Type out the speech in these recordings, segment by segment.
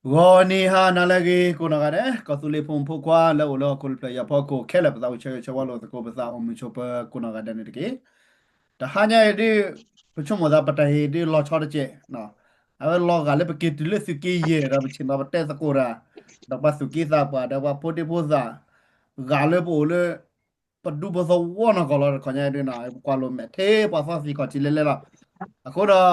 ဂီၤနံၤဟါနၤလၢအဂ့ၤ ကိးနီၢ်ဂၤဒဲး ကီၢ်သူလ့ၤဖိမုၣ်ဖိခွါလၢအိၣ်လၢဟီၣ်ခိၣ်တဖျၢၣ်ညါဖီခိၣ်ခဲလၢာ် ပသးအိၣ်ဆၢဂ့ၤဆၢဝါလိာ်သကိး ပသးအိၣ်မုာ်ဆိးပၢၤကိးနီၢ်ဂၤဒဲးန့ၣ်တက့ၢ်. တဟါညါအံၤဒ် ပဆိကမိၣ်သးပတၢ်ဟ့ၣ်ဒ်လီၤဆီတက့ၢ်, အဝဲလီၤဂာ်လၢပက့ၤတုၤလၢသုးက့ယဲၢ်ဒီးပဆ့ၣ်နီၤပတဲသကိးတၢ်, ဒီးပှၤသူၣ်က့သးပှၢ် ဒီးပှၤဖိဒံဖိသၣ် ဂာ်လၢပအိၣ်လၢ ပဒူပသဝီနီၢ်ကီၢ်လီၤ. တခီညါဒ်န့ၣ် ပကွၢ်လိာ်မဲာ်ထဲပှၤသီသံခီၣ်ထံးလဲၤလဲၤလီၤ. အဃိဒီး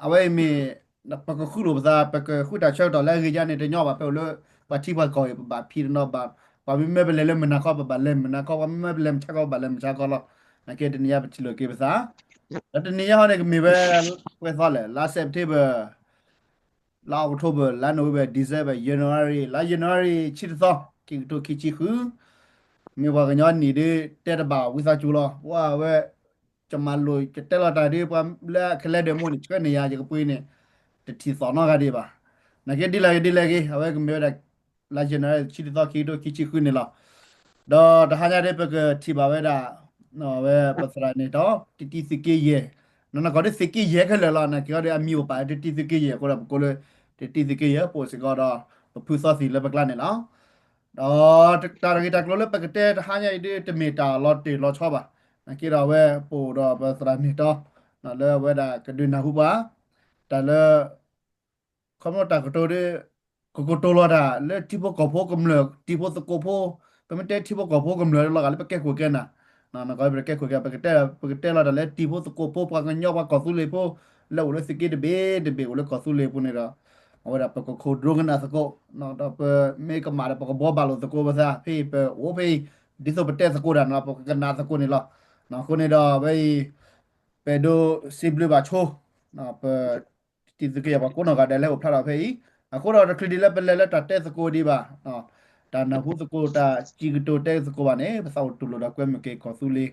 အဝဲအံၤမ့ၢ် ပကဃုလိာ်ပသး ပကဃုတၢ်ဆၢကတီၢ်လၢအဂ့ၤညါန့ၣ် တညီဘၣ် ဖဲအိၣ်လၢ ပှၤထံပှၤကီၢ်အံၤ ပဘၣ်ဖံးတနီၤဘၣ်, ပှၤမ့မ့ၢ်ပလဲၤလၢမုၢ်နၤခီ ပဘၣ်လဲၤမုၢ်နၤခီ, ပှၤမ့မ့ၢ်ပလဲၤမုၢ်ဆါခီ ပဘၣ်လဲၤမုၢ်ဆါခီလီၤ. နာ်က့တနံၤညါပထံၣ်လိာ်က့ၤပသး ဒီးတနံၤညါဟီန့ၣ် ကမ့ၢ်ဝဲ ပှဲၤသီလဲၣ် လါ September လါ October လါ November December January လါ January ဆံတသီ ခံကထိခံဆံဃု မ့ၢ်ပှၤကညီနံၣ်ဒ် တဲတဘၣ်ဝံသးစူၤလီၤ. ပှၤဝဲ ကမၤလိာ်ကတဲလီၤတၢ်ဒ် ပှၤလၢခဲလၢာ်ဒဲးမိၢ်န့ၣ် ဆှၢန့ၢ်ယၤ ယကပှ့ၤန့ၣ် တထံၣ်သီၣ်နီတဂၤဒံးဘၣ်. နာ်က့ဒ်လဲၣ်ဂ့ၤဒ်လဲၣ်ဂ့ၤ အဝဲကမ့ၢ်ဝဲဒၣ် လါ January ဆံတသီ ခံကထိခံဆံဃုန့ၣ်လီၤ. ဒီးတဟါညါဒ်ပကထံၣ်ဘၣ်ဝဲဒၣ် အဝဲပသရၣ်န့ၣ်ဒီး တတံသုးက့ယဲၢ် နီၢ်နီၢ်ကီၢ်ဒ်သုးက့ယဲၢ်ခဲလၢာ်လီၤ. နာ်က့အီၤဒ်အမံၤအိၣ်ပာ်တတံသုးက့ယဲၢ်အဃိဒီး ပကိးလၢ တတံသုးက့ယဲၢ် ပအိၣ်စ့ၢ်ကီးဒီး ပဖုသီသံၣ်လၢပကျါန့ၣ်လီၤ. ဒီးတၢ်တဂ့ၤတၢ်ကျိၤလၢပကတဲတဟါညါအံၤဒ် တမ့ၢ်တၢ်လီၤတံၢ်လီၤဆီဘၣ်. နာ်က့ဒီးအဝဲပအိၣ်ဒီးပသရၣ်န့ၣ်ဒီး လၢအဝဲဒၣ်ကဒုးနၢ်ဟူပှၤ တၢ်လၢ ခီဖျိတၢ်ကတိၤဒ် ကကတိၤလီၤတၢ်လၢထံဖိကီၢ်ဖိကမျၢၢ် တံၤဖိသကိးဖိ, ပမ့ၢ်တဲထံဖိကီၢ်ဖိကမျၢၢ်လီၤဂာ်လၢပကဲခိၣ်ကဲနၢ်, နကပတဲကဲခိၣ်ကဲ ပကတဲလီၤတၢ်လၢတံၤဖိသကိးဖိ ပှၤကညီပှၤကီၢ်သူလ့ၤဖိ လၢအိၣ်လၢသုးက့တဘ့ၣ်တဘ့ၣ်အိၣ်လၢကီၢ်သူလ့ၤပူၤန့ၣ်ဒီး အဝဲဒၣ်ပကခိၣ်ဒိကနၣ်သကိး ဒီးပမ့ၢ်ကမၣ်ဒီးပကဘှီဘၣ်လိာ်သကိးပသး ဖဲအံၤပအိၣ်ဖဲအံၤ ဒ်သိးပတဲသကိးတၢ်န့ၣ်လီၤ ပကကနၣ်သကိးန့ၣ်လီၤ. အဃိန့ၣ်ဒီးအဝဲအံၤ ပအဲၣ်ဒိးစံးဘျုးဘၣ်ဆိ ပ တံၤသကိးပှၤကိးနီၢ်ဂၤဒဲးလၢအိၣ်ဖျါထီၣ်ဖဲအံၤ, အဃိဒီးတချုးဒ်လၢပလဲၤလၢတၢ်တဲသကိးဒံးဘၣ်, တၢ်နၢ်ဟူသကိးတၢ်စံးကတိၤတဲသကိးဘၣ်န့ၣ် ပသးအိၣ်တူၢ်လိာ်ဒီးကွဲမုာ်က့ၤကီၢ်သူလ့ၤ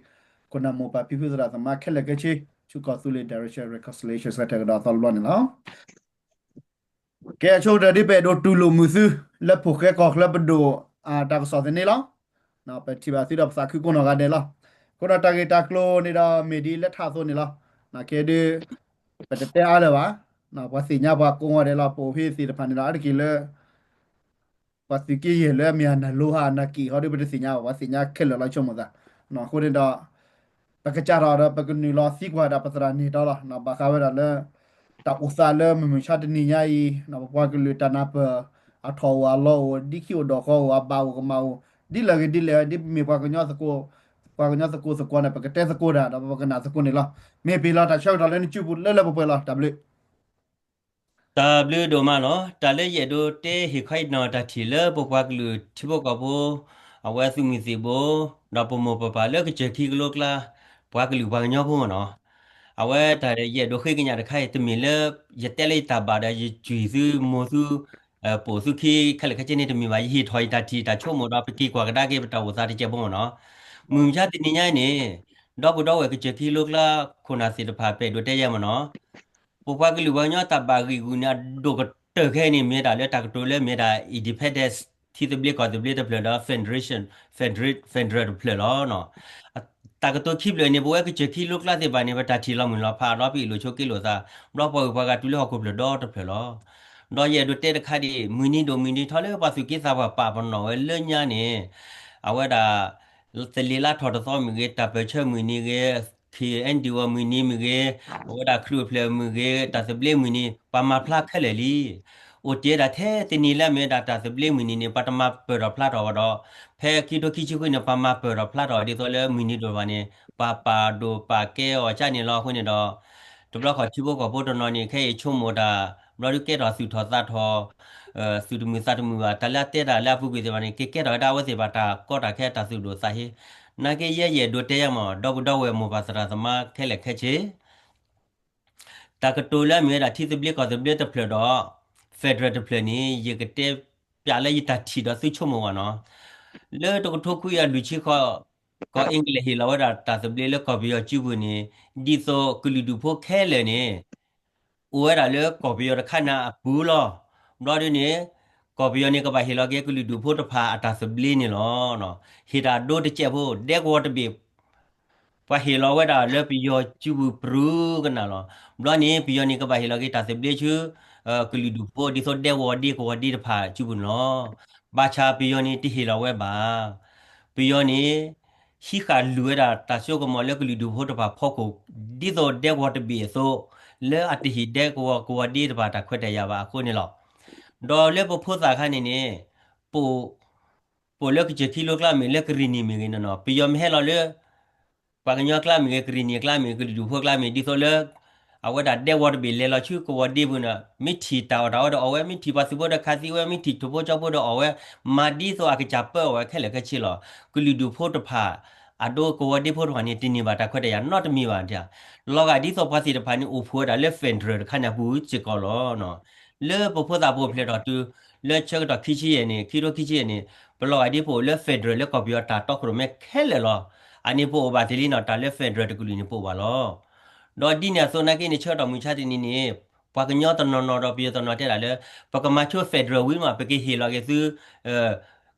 ခိၣ်နၢ်မိၢ်ပၢ်ဖံဖုသရၣ်သမါခဲလၢာ်ခဲဆ့ ဆူကီၢ်သူလ့ၤ direction reconciliation စးထီၣ်ကဒီးအသီတဘျီန့ၣ်လီၤ. ကဲအဆိကတၢၢ်ဒ်ပအဲၣ်ဒိးတူၢ်လိာ်မုာ်သု လၢဖိၣ်ဃဲကီၢ်ချၢပဒိၣ် တၢ်ကစီၣ်သန့လီၤ. ပထံၣ်ဘၣ်သုဒီးပသးခုကိးနီၢ်ဂၤဒဲးလီၤ. အဃိဒီးတၢ်ဂ့ၢ်တၢ်ကျိၤန့ၣ်ဒီးမ့ၢ်ဒ်လၢထးအသိးန့ၣ်လီၤ. နာ်က့ဒ် ပတတဲအါလၢၤဘၣ်. ပှၤသ့ၣ်ညါပှၤကိးဂၤဒဲးလီၤ ပအိၣ်ဖဲသ့ၣ်တဖၣ်န့ၣ်ဒီး အါတက့ၢ်လၢ ပှၤသုးက့ယဲၢ်လၢအမ့ၢ်အနၢ်လိဟါအနၢ်က့ၣ်ဟီဒ်ပတသ့ၣ်ညါဘၣ် ပှၤသ့ၣ်ညါခဲလၢာ်လီၤဆိကမိၣ်သး. အဃိန့ၣ်ဒီး ပကစးထီၣ်ဒီးပကနုာ်လီၤသံကွၢ်ဒၣ်ပသရၣ်န့ၣ်ဒီးလီၤ. ဘၣ်ဃးဝဲဒၣ်လၢ တၢ်အိၣ်သးလၢမုၢ်မဆါတနံၤညါအံၤ ပပှၤကလုာ်တၢ်နၢ်ပၢၢ် အထီၣ်အိၣ်အလီၢ်အိၣ် ဒ်ခံအိၣ်ဒီးဃီအိၣ် အဘၣ်အိၣ်ကမၣ်အိၣ် ဒ်လဲၣ်ဂ့ၤဒ်လဲၣ်ဂ့ၤ ဒ်မ့ၢ်ပှၤကညီသကိး ပှၤကညီသကိးသကိးန့ၣ် ပကတဲသကိးတၢ်ဒီးပကနၣ်သကိးန့ၣ်လီၤ. မ့ၢ်ပှဲၤလီၤတၢ်ဆၢကတီၢ်လၢနစုပူၤလၢလၢပှဲၤပှဲၤလီၤ. တၢ်ဘျုး တၢ်ဘျုးဒိၣ်မးလီၤ. တၢ်လၢယအဲၣ်ဒိးတဲဟ့ၣ်ခီအံၤနီၤ တၢ်ထံၣ်လၢပပှၤကလုာ်ထံဖိကီၢ်ဖိ အဝဲသုးမုၢ်သံၣ်ဘိ ဒီးပမိၢ်ပပၢ်လၢကစၢၢ်ခံကလိကျါ ပှၤကလုာ်ပှၤကညီဖိမ့ၢ်နီၤ အဝဲတၢ်ယအဲၣ်ဒိးဃ့ကညးတခါအံၤ တမ့ၢ်လၢ ယတဲလၢယတၢ်ဘၣ်ဒီးယစံၣ်သုမိၢ်သု ပိာ်သုခံခဲလၢာ်ခဲဆ့န့ၣ် တမ့ၢ်ဘၣ် ယဟ့ၣ်ထီၣ်ယတၢ်ထံၣ်တၢ်ဆိကမိၣ်ဒီး ပက့ၤကွၢ်ကဒါက့ၤပတၢ်အိၣ်သးတကဲးဖိမ့ၢ်နီၤ. မုၢ်မဆါတနံၤညါအံၤန့ၣ် ဒီပုၢ်ဒီဝဲၢ်ကစၢၢ်ခံကလိကျါ ခိၣ်နၢ်သ့ၣ်တဖၣ် ပအဲၣ်ဒိးတဲယဲမ့ၢ်နီၤ ပပှၤကလုာ်ပှၤကညီတၢ်ဘၣ်ဂံၢ်ဂူာ်န့ၣ် အဒိၣ်ကတၢၢ်ခဲအံၤန့ၣ် မ့ၢ်ဝဲဒၣ်လၢတၢ်ကတိၤလၢမ့ၢ်ဝဲဒၣ် independence ထံသဘျ့ကီၢ်သဘျ့တဖျၢၣ်ဒီး federation federal တဖျၢၣ်လီၤ. တၢ်ကတိၤခံဖျၢၣ်န့ၣ် ပဝဲကစၢၢ်ခံကလိကျါသ့ၣ်တဖၣ်န့ၣ် ပတၢ်ထံၣ်လီၤမုၢ်လီၤဖးဒီး ပအ့ၣ်လိာ်ဆိးက့လိာ်သး ဘျီပှၤဂုၤပှၤဂၤတုၤလၢဟီၣ်ခိၣ်ဖျၢၣ်ဒီတဖျၢၣ်လီၤ. ဒီးယအဲၣ်ဒိးတဲတခါဒ်အံၤ မုၢ်နံၤဒိၣ်မုၢ်နံၤထီလၢပှၤသူၣ်က့သးပှၢ်ပာ်ပနီၣ်ဝဲလၢညါန့ၣ် အဝဲဒၣ် သလ့ၤလါထီၣ်တသီမ့ၢ်ဂ့ၤ တၢ်ပၢၢ်ဆၢမုၢ်နံၤဂ့ၤ ခ့ၣ်အဲၣ်ဒံၣ်ဝီမုၢ်နံၤမ့ၢ်ဂ့ၤ အဝဲဒၣ်ခရံာ်အိၣ်ဖျဲၣ်မုၢ်ဂ့ၤ တၢ်သဘျ့မုၢ်နံၤ ပှၤမၤဖျါခဲလၢာ်လံ. အိၣ်တ့ၢ်ဒၣ်ထဲတနံၤလၢအမ့ၢ်ဝဲဒၣ်တၢ်သဘျ့မုၢ်နံၤန့ၣ် ပှၤတမၤပၢၢ်ထီၣ်ဖျါထီၣ်အီၤဒီး ဖဲခံကထိခံဆံဃုန့ၣ် ပှၤမၤပၢၢ်ထီၣ်ဖျါထီၣ်အီၤဒ်သိးလၢမုၢ်နံၤဒိၣ်တဖၣ်န့ၣ် ပှၤပာ်ဒိၣ်ပာ်ကဲအီၤကၢ်န့ၣ်လီၤ. အဃိန့ၣ်ဒီး တဘျီဃီထံဖိကီၢ်ဖိတနီၤန့ၣ် ခဲအံၤဆိကမိၣ်တၢ် ဘျီဒုးကဲထီၣ်သူၣ်ထီၣ်သးထီၣ် သူၣ်တမုာ်သးတမုာ်ဘၣ် တၢ်လၢအတဲတၢ်လၢအပူၤကွံာ်သ့ၣ်တဖၣ်န့ၣ် ကကဲထီၣ်ဝဲဒၣ်အဝဲသ့ၣ်တဖၣ်တၢ်ကီတၢ်ခဲတၢ်သူၣ်ဒိၣ်သးဟ့. နာ်က့ယဲယအဲၣ်ဒိးတဲယဲမ့ၢ် ဒီပုၢ်ဒီဝဲၢ်မိၢ်ပၢ်သရၣ်သမါခဲလၢာ်ခဲဆ့ တၢ်ကတိၤလၢအမ့ၢ်ဝဲဒၣ်ထံသဘျ့ကီၢ်သဘျ့တဖျၢၣ်ဒီး federal တဖျၢၣ်န့ၣ် ယကတဲပျးလၢယတၢ်ထံၣ်ဒီးသုဆိကမိၣ်ဘၣ်နီၤ. လၢတကထိခွံကယၤလွံၢ်ဆံဃိး ကီၢ်အ့ကလံးဟ့ၣ်လီၤဝဲဒၣ်တၢ်သဘျ့လၢကီၢ်ပယီၤစုပူၤန့ၣ် ဒ်သိးကလုာ်ဒူၣ်ဖိခဲလၢာ်န့ၣ် အိၣ်ဝဲဒၣ်လၢကီၢ်ပယီၤတခါန့ၣ်အပူၤလီၤ. ဘျီဒ်န့ၣ် ကီၢ်ပယီၤန့ၣ် ကဘၣ်ဟ့ၣ်လီၤက့ၤကလုာ်ဒူၣ်ဖိတဖၣ်အတၢ်သဘျ့န့ၣ်လီၤ. ဟ့ၣ်တၢ်ဒိတစဲးဖိ ဒဲကဝီၤတဘ့ၣ် ပှၤဟ့ၣ်လီၤဝဲဒၣ်လၢပယီၤစုပူၤပြူၤကနၣ်လီၤ. ဘျီန့ၣ် ပယီၤန့ၣ်ကဘၣ်ဟ့ၣ်လီၤက့ၤတၢ်သဘျ့ဆူ ကလုာ်ဒူၣ်ဖိ ဒ်သိးဒဲကဝီၤဒ့ကဝီၤဒ့တဖၣ်စုပူၤန့ၣ်လီၤ. ဘၣ်ဆၣ်ပယီၤန့ၣ်တဟ့ၣ်လီၤဝဲဘၣ်. ပယီၤန့ၣ် ဟံးဃာ်လုၢ်ဝဲဒၣ်တၢ်စိကမီၤလၢကလုာ်ဒူၣ်ဖိတဖၣ်ဖီခိၣ် ဒ်သိးဒဲကဝီၤတဘ့ၣ်အသိး လၢအတဟ့ၣ်ဒဲကဝီၤကဝီၤဒ့တဖၣ်တၢ်ခွဲးတၢ်ယာ်ဘၣ်အဃိန့ၣ်လီၤ. ဒီးလၢပဖိသၣ်ခါန့ၣ်န့ၣ် ပ ပအိၣ်လၢကစၢၢ်ခံလိကျါမ့ၢ်ဂ့ၤ လၢကရံၣ်နံၣ်မ့ၢ်ဂ့ၤန့ၣ်နီၤ ပယီၤမ့ၢ်ဟဲလီၤလၢ ပှၤကညီကျါမ့ၢ်ဂ့ၤ ကရံၣ်နံၣ်ကျါမ့ၢ်ဂ့ၤ ကလုာ်ဒူၣ်ဖိကျါမ့ၢ်ဂ့ၤ ဒ်သိးလၢ အဝဲဒၣ်ဒဲကဝီၤတဘ့ၣ်လဲၤလီၤဆူကဝီၤဒ့ပူၤန့ၣ် မ့ၢ်ထံၣ်တၢ်အီၣ်တၢ်အီဒီးအီၣ်ဝဲ မ့ၢ်ထံၣ်ပှၤသုးဖိဒီးခးသံဝဲ မ့ၢ်ထံၣ်ထိၣ်ဖိကၠီဖိဒီးအီၣ်ဝဲ မၤဒ်သိးအကစၢ်ပၢအီၣ်ဝဲခဲလၢာ်ခဲဆ့လီၤ. ကလုာ်ဒူၣ်ဖိတဖၣ် အဒိကဝီၤဒ့ဖိတဖၣ်န့ၣ် တန့ၢ်ဘၣ်တၢ်ခွဲးတၢ်ယာ်နီတမံၤဘၣ်ဒၣ်. လီၤဂာ်ဒ်သိးပှၤသ့ၣ်တဖၣ်န့ၣ် အိၣ်ဖှိၣ်ဝဲဒၣ်လၢ federal တခါန့ၣ်အပူၤစ့ၢ်ကီးလီၤ. လၢပဖိသၣ်ပအိၣ်ဖျဲၣ်ထီၣ်တုၤ လၢဆၢကတီၢ်ခံဆံယဲၢ်န့ၣ် ခံထိခံဆံယဲၢ်န့ၣ် ပလီၤဂာ်ဒ်ပအိၣ်လၢ federal လၢကီၢ်ပယီၤတၢ်တီခိၣ်ရိၣ်မဲခဲလၢာ်လီၤ. အန့ၣ်ပအိၣ်ဘၣ်တ့ၢ်လံနီၤ တၢ်လၢ federal တကလုာ်န့ၣ် ပအိၣ်ဘၣ်လီၤ. ဒီးဒ်န့ၣ်အသိးနာ်က့န့ၣ် ဆၢကတီၢ်မုၢ်ဆါတနံၤန့ၣ် ပှၤကညီတနီၤနီၤဒီးပယီၤတနီၤတဲဒၣ်လၢ ပကမၤဆိ federal ဝံၤမး ပကဟ့ၣ်လီၤက့ၤသု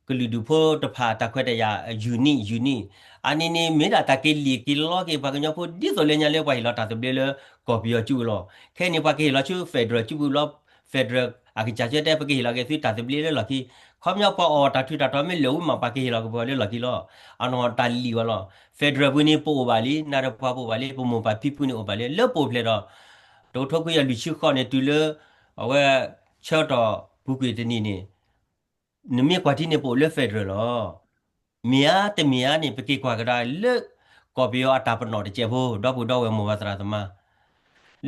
ကလုာ်ဒူၣ်ဖိတဖၣ်တၢ်ခွဲးတၢ်ယာ် unit unit အန့ၣ်န့ၣ် မ့ၢ်ဒၣ်တၢ်က့ၤလံာ်က့ၤလီက့ၤပှၤကညီဖိဒ်သိးလၢညါလၢပှၤဟ့ၣ်လီၤတၢ်သဘျ့လၢကီၢ်ပယီၤစုပူၤလီၤ. ခဲအံၤန့ၣ် ပှၤကဟ့ၣ်လီၤဆူ federal စုပူၤလီၤ. federal အကစၢ်ကၢတဲ ပကဟ့ၣ်လီၤက့ၤသုတၢ်သဘျ့လၢလီၢ်ခံ ခီပညီပှၤအီၣ်တၢ်ထူးတၢ်တီၤမ့ၢ်လၢာ်ဝံၤမး ပှၤကဟ့ၣ်လီၤက့ၤပှၤလၢလီၢ်ခံလီၤ. အနီၢ်တၢ်လံာ်ဝဲလီၤ. federal ပူၤန့ၣ်ပအိၣ်ဘၣ်လံ နၢ်တပှၤပအိၣ်ဘၣ်လံ ပမိၢ်ပၢ်ဖံဖုန့ၣ်အိၣ်ဘၣ်လံ လၢပအိၣ်ဖျဲၣ်ဒီး တကထိခွံကယၤလွံၢ်ဆံဃိးန့ၣ် တုၤလၢ အဝဲ ဆၢကတီၢ်ပူၤကွံာ်တနံၤန့ၣ် နမ့ၢ်ကွၢ်ထံန့ၣ် ပအိၣ်လၢ federal လီၤ. မ့ၢ်ဧါတမ့ၢ်ဧါန့ၣ် ပက့ၤကွၢ်ကဒါလၢ ကီၢ်ပယီၤအတၢ်ပနီၣ်တစဲးဖိ ဒီပုၢ်ဒီဝဲၢ်မိၢ်ပၢ်သရၣ်သမါ